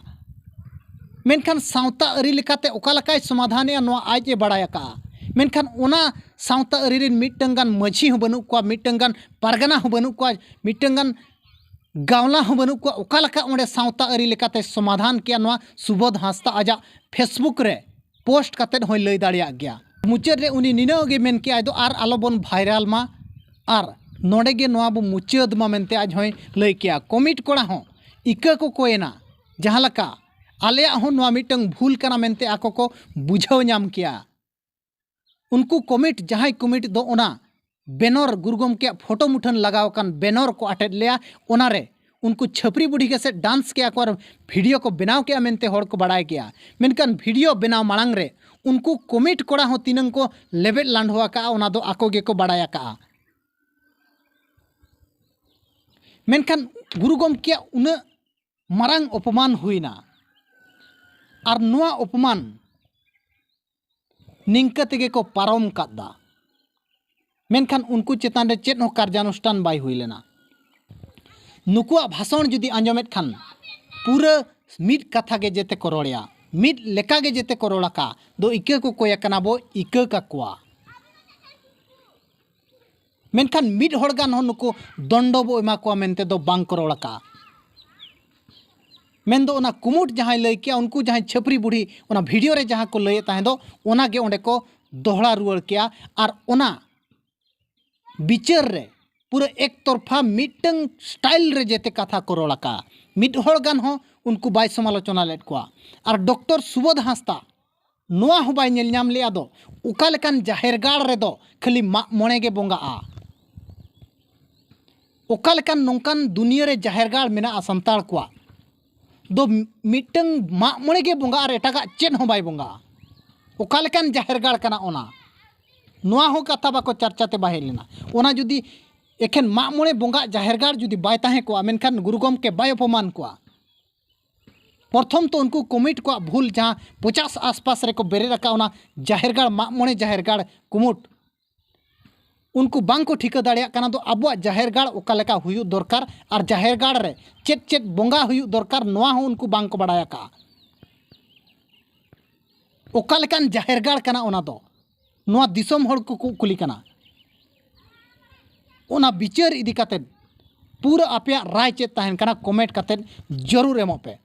ᱢᱮᱱᱠᱷᱟᱱ ᱥᱟᱶᱛᱟ ᱟᱹᱨᱤ ᱞᱮᱠᱟᱛᱮ ᱚᱠᱟ ᱞᱮᱠᱟᱭ ᱥᱚᱢᱟᱫᱷᱟᱱᱮᱜᱼᱟ, ᱱᱚᱣᱟ ᱟᱡ ᱮ ᱵᱟᱲᱟᱭ ᱟᱠᱟᱫᱼᱟ᱾ ᱢᱮᱱᱠᱷᱟᱱ ᱚᱱᱟ ᱥᱟᱶᱛᱟ ᱟᱹᱨᱤ ᱨᱮᱱ ᱢᱤᱫᱴᱟᱝ ᱜᱟᱱ ᱢᱟᱹᱡᱷᱤ ᱦᱚᱸ ᱵᱟᱹᱱᱩᱜ ᱠᱚᱣᱟ, ᱢᱤᱫᱴᱟᱝ ᱜᱟᱱ ᱯᱟᱨᱜᱟᱱᱟ ᱦᱚᱸ ᱵᱟᱹᱱᱩᱜ ᱠᱚᱣᱟ, ᱢᱤᱫᱴᱟᱝ ᱜᱟᱱ ᱜᱟᱶᱞᱟ ᱦᱚᱸ ᱵᱟᱹᱱᱩᱜ ᱠᱚᱣᱟ᱾ ᱚᱠᱟ ᱞᱮᱠᱟ ᱚᱸᱰᱮ ᱥᱟᱶᱛᱟ ᱟᱹᱨᱤ ᱞᱮᱠᱟᱛᱮ ᱥᱚᱢᱟᱫᱷᱟᱱ ᱠᱮᱜᱼᱟ, ᱱᱚᱣᱟ ᱥᱩᱵᱳᱫᱷ ᱦᱟᱸᱥᱫᱟ ᱟᱡᱟᱜ ᱯᱷᱮᱥᱵᱩᱠ ᱨᱮ ᱯᱳᱥᱴ ᱠᱟᱛᱮᱫ ᱦᱚᱸᱭ ᱞᱟᱹᱭ ᱫᱟᱲᱮᱭᱟᱜ ᱜᱮᱭᱟ᱾ ᱢᱩᱪᱟᱹᱫ ᱨᱮ ᱩᱱᱤ ᱱᱤᱱᱟᱹᱜ ᱜᱮ ᱢᱮᱱ ᱠᱮᱜᱼᱟᱭ, ᱫᱚ ᱟᱨ ᱟᱞᱚᱵᱚᱱ ᱵᱷᱟᱭᱨᱟᱞ ᱢᱟ, ᱟᱨ ᱱᱚᱰᱮ ᱜᱮ ᱱᱚᱣᱟ ᱵᱚ ᱢᱩᱪᱟᱹᱫ ᱢᱟ ᱢᱮᱱᱛᱮ ᱟᱡ ᱦᱚᱸᱭ ᱞᱟᱹᱭ ᱠᱮᱜᱼᱟ᱾ ᱠᱚᱢᱤᱴ ᱠᱚᱲᱟ ᱦᱚᱸ ᱤᱠᱟᱹ ᱠᱚ ᱠᱚᱭᱮᱱᱟ, ᱡᱟᱦᱟᱸ ᱞᱮᱠᱟ ᱟᱞᱮᱭᱟᱜ ᱦᱚᱸ ᱱᱚᱣᱟ ᱢᱤᱫᱴᱟᱝ ᱵᱷᱩᱞ ᱠᱟᱱᱟ ᱢᱮᱱᱛᱮ ᱟᱠᱚ ᱠᱚ ᱵᱩᱡᱷᱟᱹᱣ ᱧᱟᱢ ᱠᱮᱜᱼᱟ᱾ ᱩᱱᱠᱩ ᱠᱚᱢᱤᱴ, ᱡᱟᱦᱟᱸᱭ ᱠᱚᱢᱤᱴ ᱫᱚ ᱚᱱᱟ ᱵᱮᱱᱚᱨ, ᱜᱩᱨᱩ ᱜᱚᱢᱠᱮᱭᱟᱜ ᱯᱷᱳᱴᱳ ᱢᱩᱴᱷᱟᱹᱱ ᱞᱟᱜᱟᱣ ᱟᱠᱟᱱ ᱵᱮᱱᱚᱨ ᱠᱚ ᱟᱴᱮᱫ ᱞᱮᱜᱼᱟ, ᱚᱱᱟᱨᱮ ᱩᱱᱠᱩ ᱪᱷᱟᱹᱯᱨᱤ ᱵᱩᱰᱷᱤ ᱜᱮ ᱥᱮ ᱰᱟᱱᱥ ᱠᱮᱜᱼᱟ ᱠᱚ ᱟᱨ ᱵᱷᱤᱰᱤᱭᱳ ᱠᱚ ᱵᱮᱱᱟᱣ ᱠᱮᱜᱼᱟ ᱢᱮᱱᱛᱮ ᱦᱚᱲ ᱠᱚ ᱵᱟᱲᱟᱭ ᱠᱮᱜᱼᱟ᱾ ᱢᱮᱱᱠᱷᱟᱱ ᱵᱷᱤᱰᱤᱭᱳ ᱵᱮᱱᱟᱣ ᱢᱟᱲᱟᱝ ᱨᱮ ᱩᱱᱠᱩ ᱠᱚᱢᱤᱴ ᱠᱚᱲᱟ ᱦᱚᱸ ᱛᱤᱱᱟᱹᱝ ᱠᱚ ᱞᱮᱵᱮᱫ ᱞᱟᱸᱰᱷᱚ ᱟᱠᱟᱜᱼᱟ, ᱚᱱᱟ ᱫᱚ ᱟᱠᱚ ᱜᱮᱠᱚ ᱵᱟᱲᱟᱭ ᱟᱠᱟᱜᱼᱟ᱾ ᱢᱮᱱᱠᱷᱟᱱ ᱜᱩᱨᱩ ᱜᱚᱢᱠᱮᱭᱟᱜ ᱩᱱᱟᱹᱜ ᱢᱟᱨᱟᱝ ᱚᱯᱚᱢᱟᱱ ᱦᱩᱭᱱᱟ, ᱟᱨ ᱱᱚᱣᱟ ᱚᱯᱚᱢᱟᱱ ᱱᱤᱝᱠᱟᱹ ᱛᱮᱜᱮ ᱠᱚ ᱯᱟᱨᱚᱢ ᱠᱟᱫᱟ᱾ ᱢᱮᱱᱠᱷᱟᱱ ᱩᱱᱠᱩ ᱪᱮᱛᱟᱱ ᱨᱮ ᱪᱮᱫ ᱦᱚᱸ ᱠᱟᱨᱡᱟᱱᱩᱥᱴᱷᱟᱱ ᱵᱟᱭ ᱦᱩᱭ ᱞᱮᱱᱟ᱾ ᱱᱩᱠᱩᱣᱟᱜ ᱵᱷᱟᱥᱚᱱ ᱡᱩᱫᱤ ᱟᱸᱡᱚᱢᱮᱫ ᱠᱷᱟᱱ, ᱯᱩᱨᱟᱹ ᱢᱤᱫ ᱠᱟᱛᱷᱟ ᱜᱮ ᱡᱮᱛᱮ ᱠᱚ ᱨᱚᱲᱮᱭᱟ, ᱢᱤᱫ ᱞᱮᱠᱟ ᱜᱮ ᱡᱮᱛᱮ ᱠᱚ ᱨᱚᱲ ᱟᱠᱟ ᱫᱚ, ᱤᱠᱟᱹ ᱠᱚ ᱠᱚᱭ ᱟᱠᱟᱱᱟ ᱵᱚ, ᱤᱠᱟᱹ ᱠᱟᱠᱚᱣᱟ᱾ ᱢᱮᱱᱠᱷᱟᱱ ᱢᱤᱫ ᱦᱚᱲ ᱜᱟᱱ ᱦᱚᱸ ᱱᱩᱠᱩ ᱫᱚᱱᱰᱚ ᱵᱚ ᱮᱢᱟ ᱠᱚᱣᱟ ᱢᱮᱱᱛᱮ ᱫᱚ ᱵᱟᱝ ᱠᱚ ᱨᱚᱲ ᱟᱠᱟᱫᱼᱟ᱾ ᱢᱮᱱᱫᱚ ᱚᱱᱟ ᱠᱩᱢᱩᱴ ᱡᱟᱦᱟᱸᱭ ᱞᱟᱹᱭ ᱠᱮᱜᱼᱟ, ᱩᱱᱠᱩ ᱡᱟᱦᱟᱸᱭ ᱪᱷᱟᱹᱯᱨᱤ ᱵᱩᱲᱦᱤ ᱚᱱᱟ ᱵᱷᱤᱰᱤᱭᱳ ᱨᱮ ᱡᱟᱦᱟᱸ ᱠᱚ ᱞᱟᱹᱭᱮᱫ ᱛᱟᱦᱮᱸ ᱫᱚ, ᱚᱱᱟ ᱜᱮ ᱚᱸᱰᱮ ᱠᱚ ᱫᱚᱦᱲᱟ ᱨᱩᱣᱟᱹᱲ ᱠᱮᱜᱼᱟ᱾ ᱟᱨ ᱚᱱᱟ ᱵᱤᱪᱟᱹᱨ ᱨᱮ ᱯᱩᱨᱟᱹ ᱮᱠᱛᱚᱨᱯᱷᱟ ᱢᱤᱫᱴᱟᱝ ᱥᱴᱟᱭᱤᱞ ᱨᱮ ᱡᱮᱛᱮ ᱠᱟᱛᱷᱟ ᱠᱚ ᱨᱚᱲ ᱟᱠᱟᱫᱼᱟ᱾ ᱢᱤᱫ ᱦᱚᱲ ᱜᱟᱱ ᱦᱚᱸ ᱩᱱᱠᱩ ᱵᱟᱭ ᱥᱚᱢᱟᱞᱳᱪᱚᱱᱟ ᱞᱮᱫ ᱠᱚᱣᱟ᱾ ᱟᱨ ᱰᱚᱠᱴᱚᱨ ᱥᱩᱵᱳᱫᱷ ᱦᱟᱸᱥᱫᱟ ᱱᱚᱣᱟ ᱦᱚᱸ ᱵᱟᱭ ᱧᱮᱞ ᱧᱟᱢ ᱞᱮᱫᱼᱟ ᱫᱚ, ᱚᱠᱟ ᱞᱮᱠᱟᱱ ᱡᱟᱦᱮᱨ ᱜᱟᱲ ᱨᱮᱫᱚ ᱠᱷᱟᱹᱞᱤ ᱢᱟᱜ ᱢᱚᱬᱮ ᱜᱮ ᱵᱚᱸᱜᱟᱜᱼᱟ? ᱚᱠᱟ ᱞᱮᱠᱟᱱ ᱱᱚᱝᱠᱟᱱ ᱫᱩᱱᱤᱭᱟᱹ ᱨᱮ ᱡᱟᱦᱮᱨ ᱜᱟᱲ ᱢᱮᱱᱟᱜᱼᱟ ᱥᱟᱱᱛᱟᱲ ᱠᱚᱣᱟᱜ ᱫᱚ, ᱢᱤᱫᱴᱟᱝ ᱢᱟᱜ ᱢᱚᱬᱮ ᱜᱮ ᱵᱚᱸᱜᱟᱜᱼᱟ ᱟᱨ ᱮᱴᱟᱜᱟᱜ ᱪᱮᱫ ᱦᱚᱸ ᱵᱟᱭ ᱵᱚᱸᱜᱟᱜᱼᱟ? ᱚᱠᱟ ᱞᱮᱠᱟᱱ ᱡᱟᱦᱮᱨ ᱜᱟᱲ ᱠᱟᱱᱟ ᱚᱱᱟ? ᱱᱚᱣᱟ ᱦᱚᱸ ᱠᱟᱛᱷᱟ ᱵᱟᱠᱚ ᱪᱟᱨᱪᱟ ᱛᱮ ᱵᱟᱭ ᱦᱮᱡ ᱞᱮᱱᱟ᱾ ᱚᱱᱟ ᱡᱩᱫᱤ ᱮᱠᱷᱮᱱ ᱢᱟᱜ ᱢᱚᱬᱮ ᱵᱚᱸᱜᱟᱜ ᱡᱟᱦᱮᱨ ᱜᱟᱲ ᱡᱩᱫᱤ ᱵᱟᱭ ᱛᱟᱦᱮᱸ ᱠᱚᱜᱼᱟ, ᱢᱮᱱᱠᱷᱟᱱ ᱜᱩᱨᱩ ᱜᱚᱢᱠᱮ ᱵᱟᱭ ᱚᱯᱚᱢᱟᱱ ᱠᱚᱣᱟ᱾ ᱯᱨᱚᱛᱷᱚᱢ ᱛᱚ ᱩᱱᱠᱩ ᱠᱚᱢᱤᱴ ᱠᱚᱣᱟᱜ ᱵᱷᱩᱞ, ᱡᱟᱦᱟᱸ ᱯᱚᱪᱟᱥ ᱟᱥᱯᱟᱥ ᱨᱮᱠᱚ ᱵᱮᱨᱮᱫ ᱟᱠᱟᱫ ᱚᱱᱟ ᱡᱟᱦᱮᱨ ᱜᱟᱲ, ᱢᱟᱜ ᱢᱚᱬᱮ ᱡᱟᱦᱮᱨ ᱜᱟᱲ ᱠᱩᱢᱩᱴ, ᱩᱱᱠᱩ ᱵᱟᱝ ᱠᱚ ᱴᱷᱤᱠᱟᱹ ᱫᱟᱲᱮᱭᱟᱜ ᱠᱟᱱᱟ ᱫᱚ ᱟᱵᱚᱣᱟᱜ ᱡᱟᱦᱮᱨ ᱜᱟᱲ ᱚᱠᱟ ᱞᱮᱠᱟ ᱦᱩᱭᱩᱜ ᱫᱚᱨᱠᱟᱨ ᱟᱨ ᱡᱟᱦᱮᱨ ᱜᱟᱲ ᱨᱮ ᱪᱮᱫ ᱪᱮᱫ ᱵᱚᱸᱜᱟ ᱦᱩᱭᱩᱜ ᱫᱚᱨᱠᱟᱨ, ᱱᱚᱣᱟ ᱦᱚᱸ ᱩᱱᱠᱩ ᱵᱟᱝ ᱠᱚ ᱵᱟᱲᱟᱭ ᱟᱠᱟᱫᱼᱟ᱾ ᱚᱠᱟ ᱞᱮᱠᱟᱱ ᱡᱟᱦᱮᱨ ᱜᱟᱲ ᱠᱟᱱᱟ ᱚᱱᱟ ᱫᱚ, ᱱᱚᱣᱟ ᱫᱤᱥᱚᱢ ᱦᱚᱲ ᱠᱚ ᱠᱚ ᱠᱩᱞᱤ ᱠᱟᱱᱟ᱾ ᱚᱱᱟ ᱵᱤᱪᱟᱹᱨ ᱤᱫᱤ ᱠᱟᱛᱮᱫ ᱯᱩᱨᱟᱹ ᱟᱯᱮᱭᱟᱜ ᱨᱟᱭ ᱪᱮᱫ ᱛᱟᱦᱮᱱ ᱠᱟᱱᱟ, ᱠᱚᱢᱮᱱᱴ ᱠᱟᱛᱮᱫ ᱡᱟᱹᱨᱩᱲ ᱮᱢᱚᱜ ᱯᱮ᱾